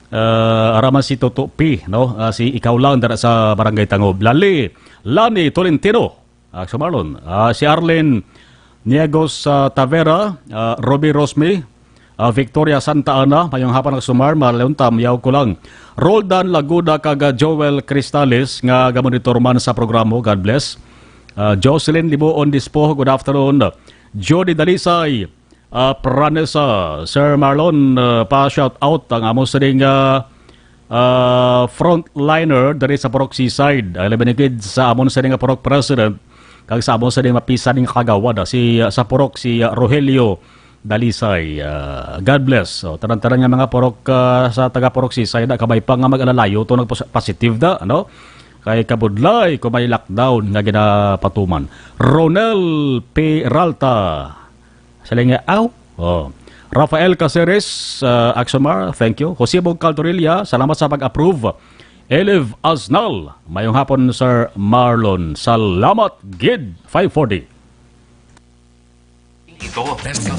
Ah, ara man si Toto P, no? Ah, si Ikaw Lang dara sa Barangay Tangob. Lali, Lani Tolentino, ah, sa Marlon. Ah, si Arlene Niegos, ah, Tavera, ah, Ruby Rosme, ah, Victoria Santa Ana, mayong hapon, Aksumar, maluntam, yaw ko lang. Roldan Laguda kag, ah, Joel Cristales nga gamonitor man sa programa, God bless. Ah, Jocelyn Libuon Dispo, good afternoon. Jody Dalisay, ah, Pranesa, Sir Marlon, ah, pa-shout out ang amo sining, ah, ah, frontliner diri sa Purok Seaside. Ay, labi na gid sa amon sining nga Purok President, kag sa amon sining mapisan nga kagawad, ah, si, ah, sa Purok, si, ah, Rogelio Dalisay. Ah, God bless. So, tanan-tanan nga mga purok, ah, sa taga Purok Seaside, ah, kabay pa nga mag-alalayo to nagpos-, positive da, ano? Kay kabudlay kung may lockdown nga ginapatuman. Ronel Peralta. Sila nga, aw? Oh. Rafael Caceres, uh, Axomar, thank you. Jose Bog Caltorilla, salamat sa pag-approve. Eliv Aznal, mayong hapon, Sir Marlon. Salamat gid, five forty. Ito, best ka.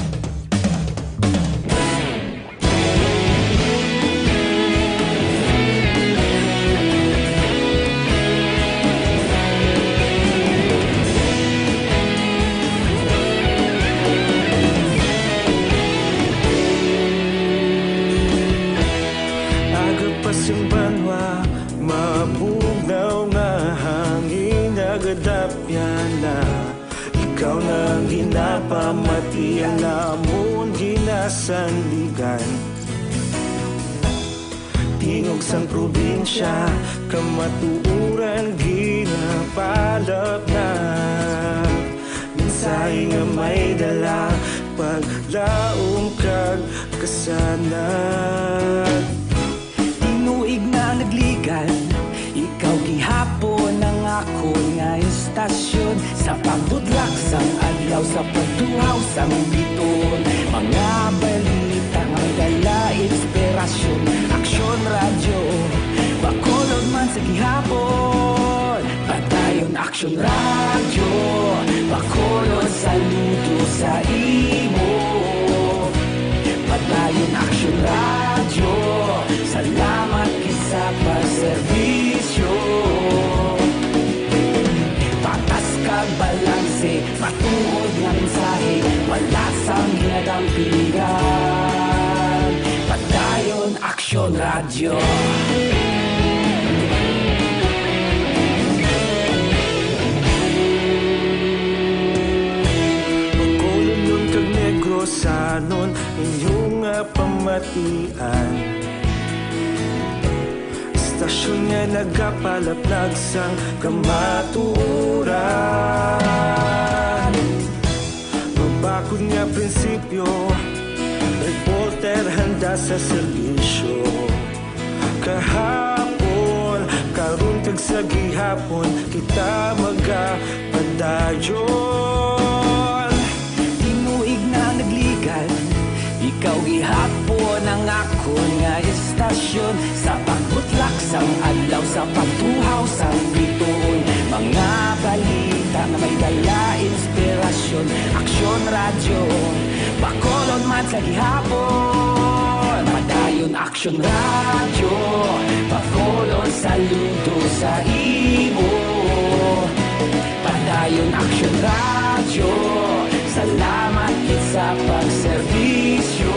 Amon ginasandigan. Tingog sang probinsya, kamatuoran ginapalapnag. Mensahe nga may dala, paglaom kag kasanag. Tinuig na nagligad, ikaw gihapon ang akon nga istasyon. Sa pagbutlak sang adlaw, sa pagtuhaw sang biton, mga balita nga may dala inspirasyon. Aksyon Radyo, Bacolod man sa gihapon. Padayon Aksyon Radyo, Bacolod, saludo sa imo. Padayon Aksyon Radyo, salamat gid sa pagserbisyo. Patas kag balanse, matuod nga mensahe, wala sang ginadampigan. Padayon Aksyon Radyo. Bacolodnon kag Negrosanon, inyo nga pamatian. Istasyon nga nagapalaplag sang kamatuoran. Mabakod nga prinsipyo, reporter handa sa serbisyo. Kahapon, karon kag sa gihapon, kita magapadayon. Tinuig na nagligad, ikaw gihapon ang akon nga istasyon. Sa pagbutlak sang adlaw, sa pagtuhaw sang bituon, mga balita nga may dala inspirasyon. Aksyon Radyo, Bacolod man sa gihapon. Padayon Aksyon Radyo, Bacolod, saludo sa imo. Padayon Aksyon Radyo, salamat gid sa pagserbisyo.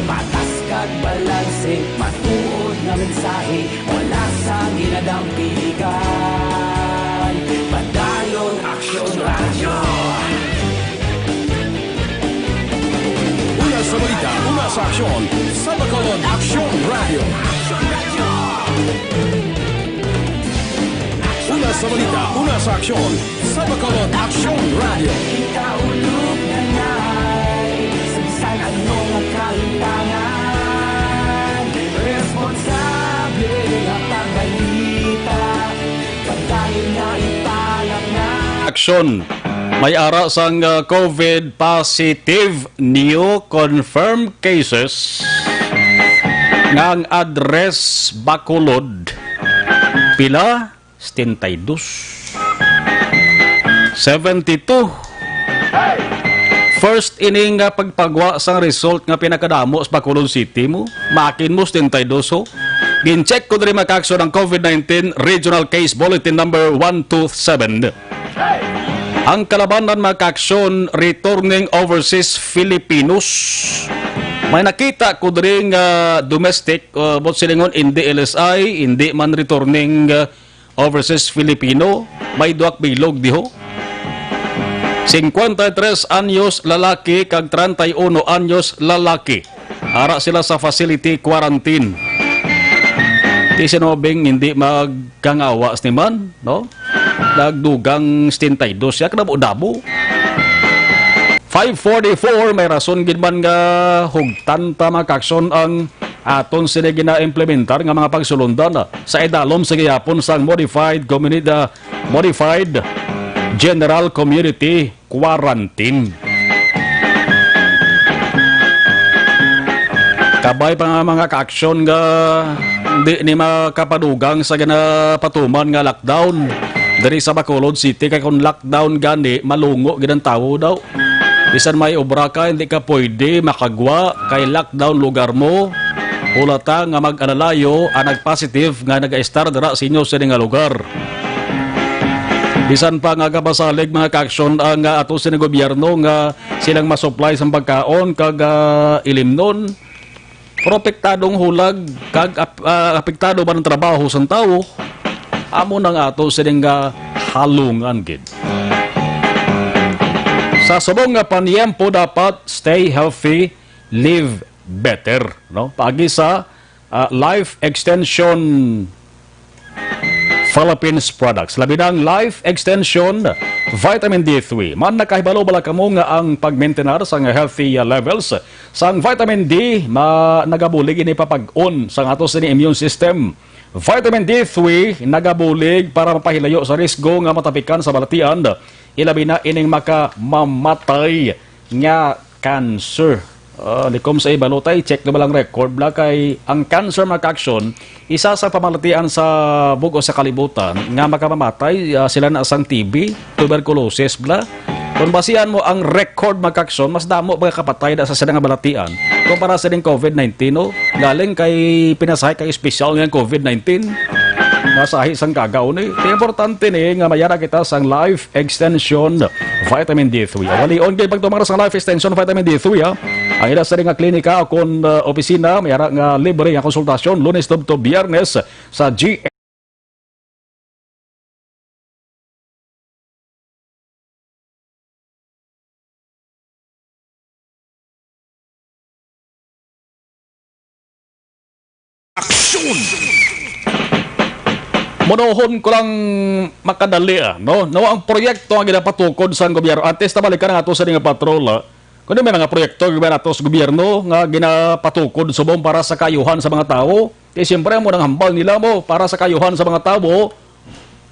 Patas kag balanse, matuod nga mensahe, wala sang ginadampigan. Padayon Aksyon Radyo. Una sa balita, una sa aksyon, sa Bacolod Aksyon Radyo. Una sa balita, una sa aksyon, sa Bacolod Aksyon Radyo. Ikaulo na ngay sa bisan ano nga kahimtangan, responsable nga pagbalita, padayon na ipalamnan. Aksyon. May ara sang, ah, COVID positive new confirmed cases nga ang address Bacolod. Pila? Setenta y dos. Seventy-two. First ini nga pagpagwa sang result nga pinakadamo sa Bacolod City mo. Makin mo, setenta y dos, ho. Gin-check ko diri, mga kaaksyon, ang COVID nineteen Regional Case Bulletin number one two seven. Ang kalabanan, mga kaaksyon, returning overseas Filipinos. May nakita ko diri nga domestic, uh, buot silingon, hindi L S I, hindi man returning, uh, overseas Filipino, may duha ka bilog diho. Cincuenta y tres anyos lalaki kag treinta y uno anyos lalaki. Ara sila sa facility quarantine. Di sinobing hindi magkangawa sini man, no? Nagdugang setenta y dos siya, kadamo-damo. Five forty-four, may rason gid man nga hugtan ta, mga kaaksyon, ang aton sini gina-implementar nga mga pagsulondan sa idalom sa gihapon sang modified community, ah, modified general community quarantine. Kabay pa nga, mga kaaksyon, nga di ni makapadugang sa ginapatuman nga lockdown diri sa Bacolod City, kay kung lockdown gani, malungo gid ang tawo daw. Bisan may obra ka, hindi ka pwede makagwa kay lockdown lugar mo. Hulata nga mag-alalayo ang nag-positive nga nag-estar dira sa inyo sini nga lugar. Bisan pa nga gapasalig, mga kaaksyon, ang, ah, ato sini gobyerno nga silang masupply sang pagkaon kag, ah, ilimnon, pero apektado ang hulag kag ap-, ah, apektado man ang trabaho sang tawo. Amo na nga ato sining nga halungan gid. Sa subong nga paniempo, dapat stay healthy, live better, no? Paagi sa, ah, Life Extension Philippines products. Labi na ang Life Extension Vitamin D three. Man, nakahibalo bala kamo nga ang pagmaintenar sang healthy, ah, levels sang vitamin D ma-, nagabulig ini papag-on sang ato sini immune system. Vitamin D three nagabulig para mapahilayo sa risgo nga matapikan sa balatian, ilabi na ining makamamatay nga cancer. Ah, likom sa ibalotay, check na ba lang record bla kay ang cancer, mga ka-aksyon, isa sa pamalatian sa bug-os sa kalibutan nga makamamatay, ah, sila na sang T B, tuberculosis bla. Kung basihan mo ang record, mga ka-aksyon, mas damo mga kapatay na sa sila nga balatian kumpara sa ning covid nineteen, no? Galing kay pinasahi kay espesyal nga covid nineteen. Masahi sang kagaw ni. Kaya importante ni nga mayara kita sang Life Extension Vitamin D three. Walion kay pagtumar sang Life Extension Vitamin D three, ha. Ang ila sa nga klinika o kon, uh, opisina, mayara nga libre nga konsultasyon, Lunes tubtob Biyernes sa G Aksyon! Monohon ko lang makadali, ah, no? No, ang proyekto nga ginapatukod sang gobyerno. Antes na balikan ang ato sa nga patrol, ah. Kundi may mga proyekto nga nato sa gobyerno nga ginapatukod subong para sa kaayuhan sa mga tawo. Kay siyempre, amo nang hambal nila mo para sa kaayuhan sa mga tawo,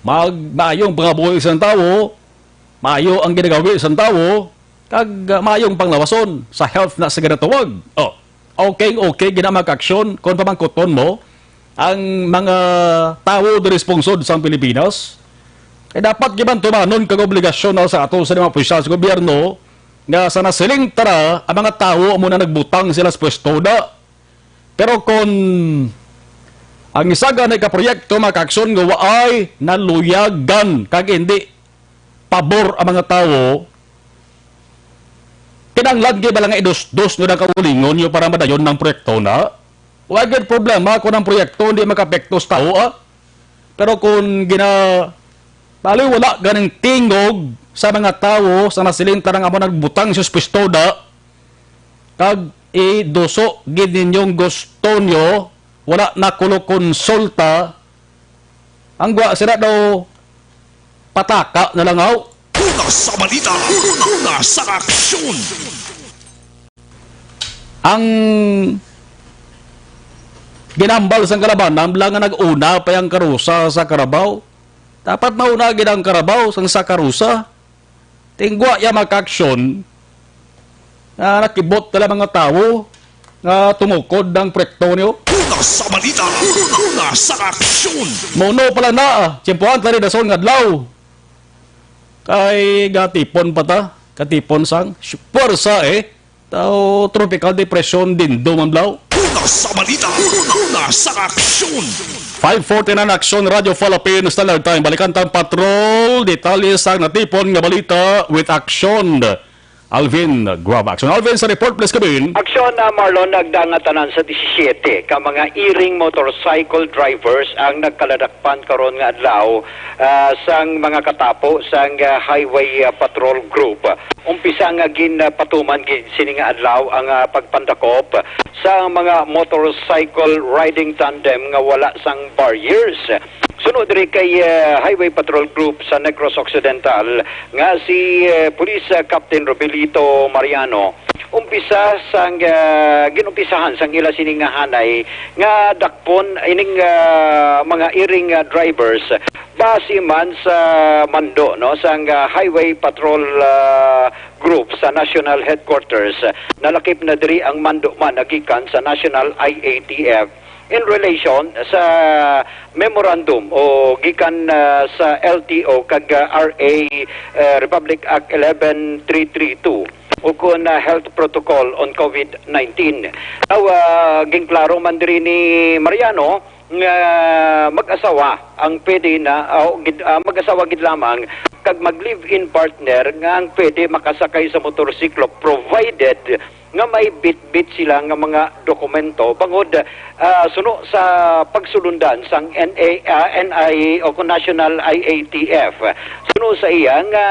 mag-, maayong pangabuhi sa tawo, maayo ang ginagawi sa tawo, kag, ah, maayong panglawason sa health na sa ginatawag. Oh, okay, okay, gina-, mga ka-aksyon, kung pamangkuton mo, ang mga tawo diri sa pungsod sang Pilipinas, kay dapat gibantumanon kag obligasyon na sa ato sa mga opisyal sa gobyerno nga sa nasiling tara ang mga tawo amo na nagbutang sila sa pwesto na. Pero kon ang isa gani ka proyekto, mga ka-aksyon, nga waay naluyagan kag hindi pabor ang mga tawo, kinahanglan gid bala nga idusdos nyo ang kaugalingon nyo para madayon ang proyekto na? Wa gid problema kung ang proyekto hindi makaapekto sa tawo, ah. Pero kung gina-, bali, wala ganing tingog sa mga tawo sa nasiling tara nga amo nagbutang sa pistola, kag iduso gid ninyong gusto nyo, wala na kulo konsulta, ang gwa sila daw pataka na lang, aw. Una sa balita, una sa aksyon. Ang ginambal sang kalabanan, bala nga nag-una pa ang karusa sa karabaw. Dapat mauna gid ang karabaw sang sa karusa. Tingwa ya mga ka-aksyon nga nakibot na lang mga tawo nga tumukod ang proyekto niyo. Una sa balita, una sa aksyon. Mao no pala na, ah, tiyempohan ta rin dason nga adlaw. Kay gatipon pa ta, gatipon sang sh-, puwersa, eh. Tao, tropical depression din, dumamblaw. Una sa balita, una sa aksyon. Five forty-nine Aksyon, Radyo Philippines, Standard Time. Balikan tang patrol, detalye sang natipon nga balita with Aksyon. Alvin Guava. Aksyon Alvin sa report, please, Kabin. Aksyon, ah, Marlon, nagdangatanan sa disisiete ka mga iring motorcycle drivers ang nagkaladakpan karon nga adlaw, ah, sang mga katapo sang, ah, Highway, ah, Patrol Group. Umpisa nga ginpatuman gid sini nga adlaw ang, ah, pagpandakop sa mga motorcycle riding tandem nga wala sang barriers. Suno diri kay, ah, Highway Patrol Group sa Negros Occidental nga si, ah, Police, ah, Captain Robilito Mariano, umpisa sang, ah, ginumpisahan sang ila sini nga hanay nga dakpon ining, ah, mga iring, ah, drivers base man sa mando, no, sang, ah, Highway Patrol, ah, Group sa National Headquarters. Nalakip na diri ang mando man nagikan sa National I A T F in relation sa memorandum o gikan, ah, sa L T O kag, ah, R A, ah, Republic Act eleven three three two, o kon, ah, Health Protocol on covid nineteen. Now, ah, ginklaro man diri ni Mariano nga mag-asawa ang pwede na, ah, gid-, ah, mag-asawa gid lamang kag mag-live-in partner nga ang pwede makasakay sa motorsiklo, provided nga may bitbit sila nga mga dokumento bangod, ah, suno sa pagsulundan sang N A, ah, N I A o kon National I A T F. Suno sa iya nga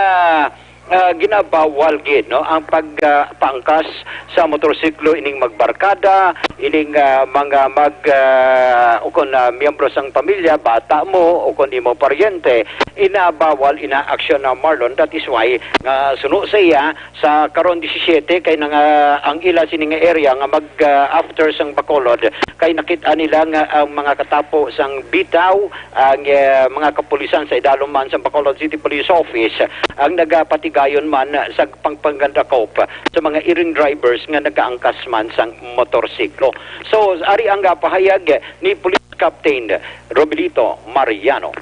Ah, ginabawal gid, no, ang pag, ah, paangkas sa motorsiklo ining magbarkada, ining, ah, mga mag, ah, ukon, ah, miyembro sang pamilya, bata mo, ukon imo paryente, inabawal ina aksyon na Marlon. That is why nga suno sa iya, sa karon disisiete kay nanga ang ila sini nga area nga mag, ah, after sang Bacolod, kay nakit-an nila nga ang mga katapo sang bitaw, ang, eh, mga kapulisan sa idalom man sang Bacolod City Police Office ang nagapatigayon man sa pangpangandakop sa mga iring drivers nga nagaangkas man sang motorsiklo. So, ari ang, ah, pahayag ni Police Captain Robilito Mariano.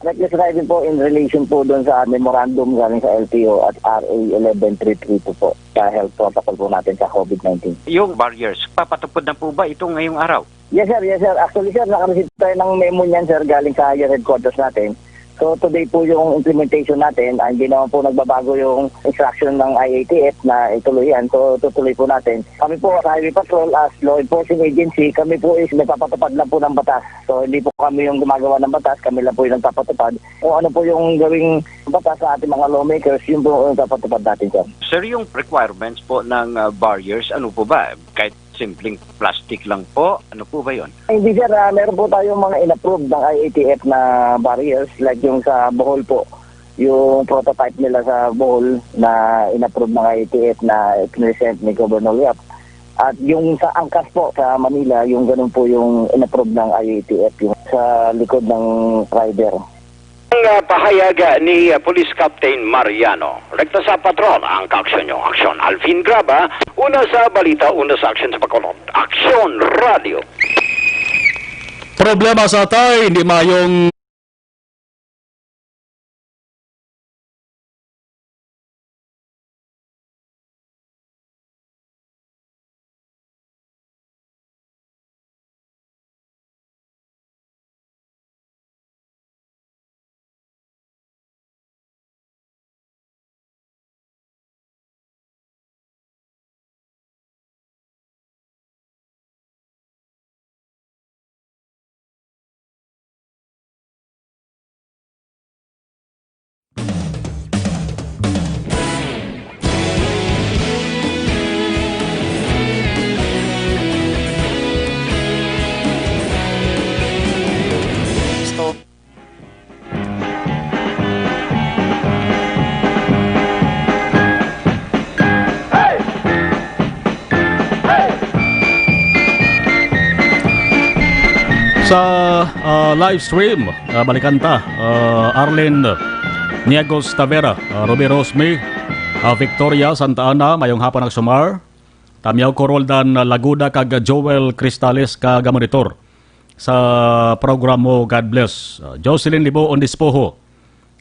Reckless driving po in relation po doon sa memorandum galing sa L T O at R A eleven three three two po sa health protocol po natin sa COVID nineteen. Yung barriers, papatupad na po ba ito ngayong araw? Yes, sir. Yes, sir. Actually, sir, nakareceive tayo ng memo niyan, sir, galing sa higher headquarters natin. So, today po yung implementation natin. Ah, hindi naman po nagbabago yung instruction ng I A T F na ituloy yan. So, tutuloy po natin. Kami po sa Highway Patrol, as law enforcing agency, kami po is nagpapatupad lang po ng batas. So, hindi po kami yung gumagawa ng batas, kami lang po yung nagpapatupad. Kung ano po yung gawing batas sa ating mga lawmakers, yun po yung nagpapatupad natin, sir. Sir, yung requirements po ng, ah, barriers, ano po ba? Kahit simpleng plastic lang po, ano po ba yun? Hindi, sir. Ah, meron po tayong mga in-approve ng I A T F na barriers, like yung sa Bohol po. Yung prototype nila sa Bohol na in-approve ng I A T F na present ni Governor Yap. At yung sa Angkas po, sa Manila, yung ganun po yung in-approve ng I A T F, yung sa likod ng rider. Ang, ah, pahayag, ah, ni, ah, Police Captain Mariano. Rekta sa patrol ang kaaksyon nyo. Aksyon Alvin Graba, una sa balita, una sa aksyon sa Bacolod. Aksyon Radio. Problema sa atay, hindi mayong Sa, ah, live stream, ah, balikan ta, ah, Arlene Niagos Tavera, ah, Ruby Rosme, ah, Victoria Santa Ana, mayong hapon, Aksumar. Tamiyaw ko, Roldan Laguda kag Joel Cristales ka gamonitor sa programa. God bless. Ah, Jocelyn Libo Ondispoho.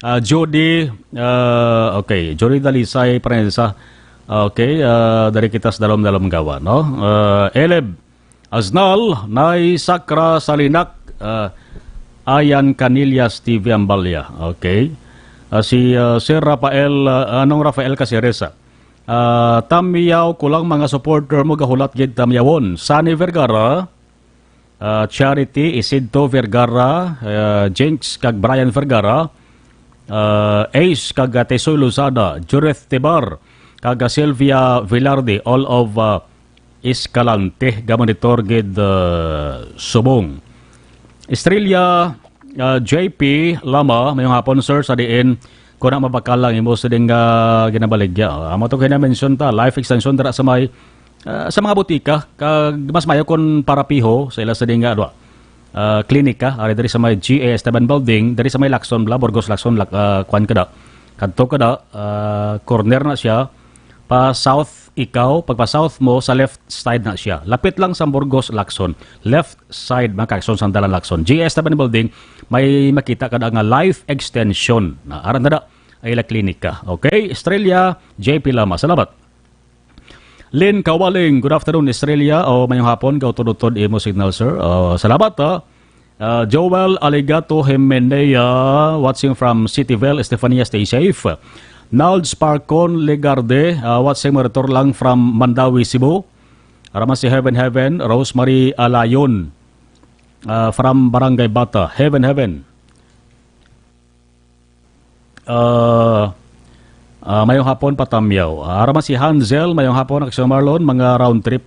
Ah, Judy, ah, okay, Judy Dalisay Prensa. Okay, ah, dari kita sa Dalom-Dalom Gawa, no? Ah, Eleb Aznal, Nay Sakra Salinak, ah, Ayan Canillas, T V Ambalya. Okay. Ah, si, ah, Sir Rafael, ah, anong Rafael Caceres, ah? Ah, tamiyaw ko lang mga supporter mo, gahulat gid tamyawon. Sunny Vergara, ah, Charity Isidto Vergara, ah, Jinx kag Brian Vergara, ah, Ace kag, ah, Tesoy Lozada, Judith Tebar, kag, ah, Sylvia Velarde, all of, ah, Escalante, gamonitor gid, ah, subong. Estrella, ah, J P Lama, mayong hapon, sir, sa diin ko na mabakal lang imo sa ding, ah, ginabaligya. Amo to kay na-mention ta, life extension dira sa may, ah, sa mga butika, kag mas mayo kon para piho sa ila sa ding, ah, ano, ah, klinika, ari diri sa may G A Esteban Building, diri sa may Lacson, bla, Burgos Lacson, Lac-, ah, kwan kada. Kadto kada, ah, corner na siya, pa south ikaw, pagpa south mo, sa left side na siya. Lapit lang sa Burgos Lacson. Left side, mga kaigsoon, sang Dalan Lacson. G A Esteban Building, may makita ka na nga life extension. Na, aran na da, ay la klinika. Okay, Estrella, J P Lama. Salamat. Lynn Kawaling, good afternoon, Estrella. O, mayong hapon, kautod-utod imo signal, sir. O, salamat, ha. Ah, Joel Aligato Jimenea, watching from Cityville. Estefania, stay safe. Nalds Parcon Legarde, ah, watching, monitor lang from Mandaue, Cebu. Ara man si Heaven Heaven, Rosemary Alayon, ah, from Barangay Bata. Heaven Heaven. Ah, Ah, mayong hapon, Patamyaw. Ah, ara man si Hansel, mayong hapon, Aksyon Marlon, mga round trip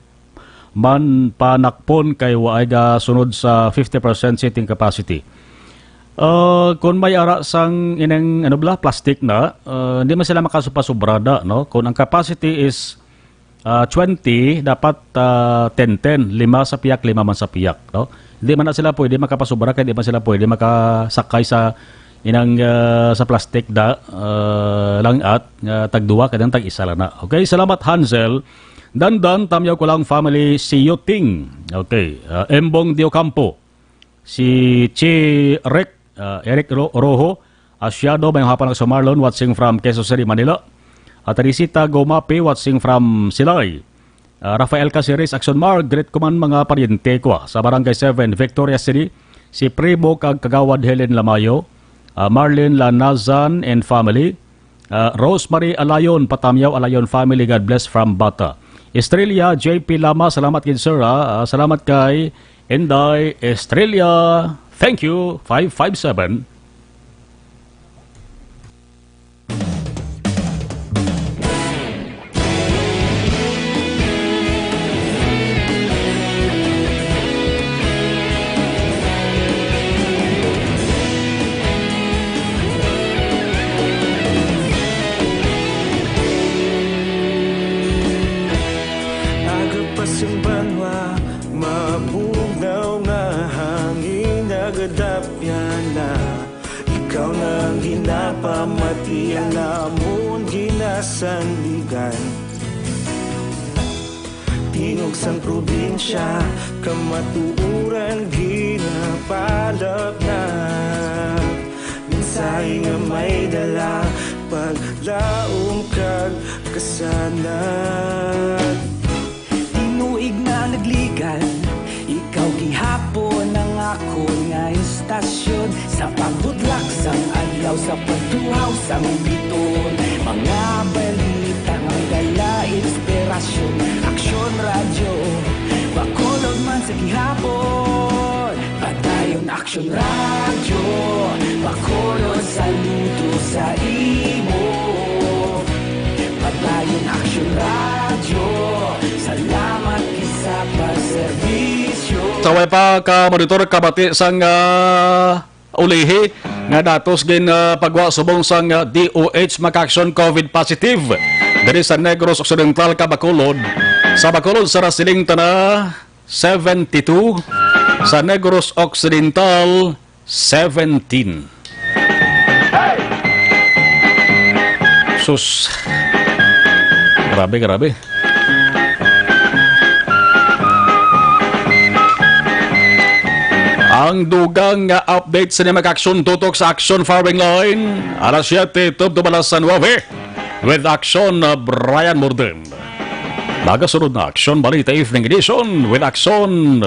man panakpon kay waay ga sunod sa fifty percent seating capacity. Ah, kung may ara sang ining, ano bala, plastic na, ah, hindi man sila makasupasubra da, no? Kung ang capacity is, ah, twenty, dapat, ah, ten ten, lima sa piyak, lima man sa piyak, no? Hindi man na sila pwede makapasubra, kaya hindi man sila pwede makasakay sa inang, ah, sa plastic da, ah, lang at nga tagduwa, kadang tag-isa lang na. Okay, salamat, Hansel. Dandan, Tamyaw ko lang family, si Yuting. Okay, ah, Embong Diocampo, si Chi Rick, ah, Eric Ro-, Rojo, Asiado, mayong hapon, Aksyon Marlon, watching from Quezon City, Manila. At Teresita Gomapi, watching from Silay. Ah, Rafael Caceres, Aksyon Marlon, greet ko man mga paryente ko, ah, sa Barangay seven, Victoria City, si Primo kag Kagawad Helen Lamayo, ah, Marlene Lanazan and family, ah, Rosemary Alayon, Patamyaw Alayon family, God bless from Bata. Estrella J P Lama, salamat gid, sir, ah. Ah, salamat kay Inday Estrella. Thank you, five five seven. Aga pa sing banwa, mabugnaw nga hangin nagadapyan na. Ikaw na ang ginapamati, ang amon ginasandigan. Tingog sang probinsya, kamatuoran ginapalapnag. Mensahe nga may dala, paglaom kag kasanag. Tinuig na nagligan, ikaw gihapon ang akon nga istasyon. Sa pagbudlak sang adlaw, sa pagtuhaw sang biton, mga balita nga dala inspirasyon. Aksyon Radyo, Bacolod man sa gihapon. Padayon Aksyon Radyo, Bacolod, saludo sa imo. Padayon Aksyon Radyo, salamat gid sa pagserbisyo. Sa way pa ka monitor, kabati sang, ah, ulihi nga datos gin, ah, pagwa subong sang, ah, D O H, makaaksyon COVID positive diri sa Negros Occidental kag Bacolod. Sa Bacolod, sa Rasiling tana, seventy-two, sa Negros Occidental, seventeen. Sus. Grabe, grabe. Ang dugang nga update sa mga aksyon tutok sa Aksyon Firing Line, alas siyete tubtob alas nuwebe, with Aksyon, uh, Brian Morden. Nagasunod na Aksyon Balita Evening Edition with Aksyon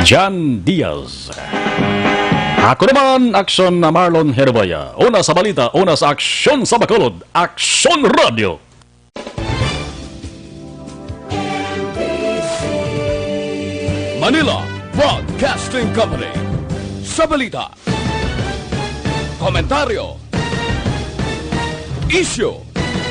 Jan Diaz. Ako naman, Aksyon Marlon Herboya. Una sa balita, una sa aksyon sa Bacolod, Aksyon Radyo. Manila Broadcasting Company. Sa balita, komentaryo, isyu,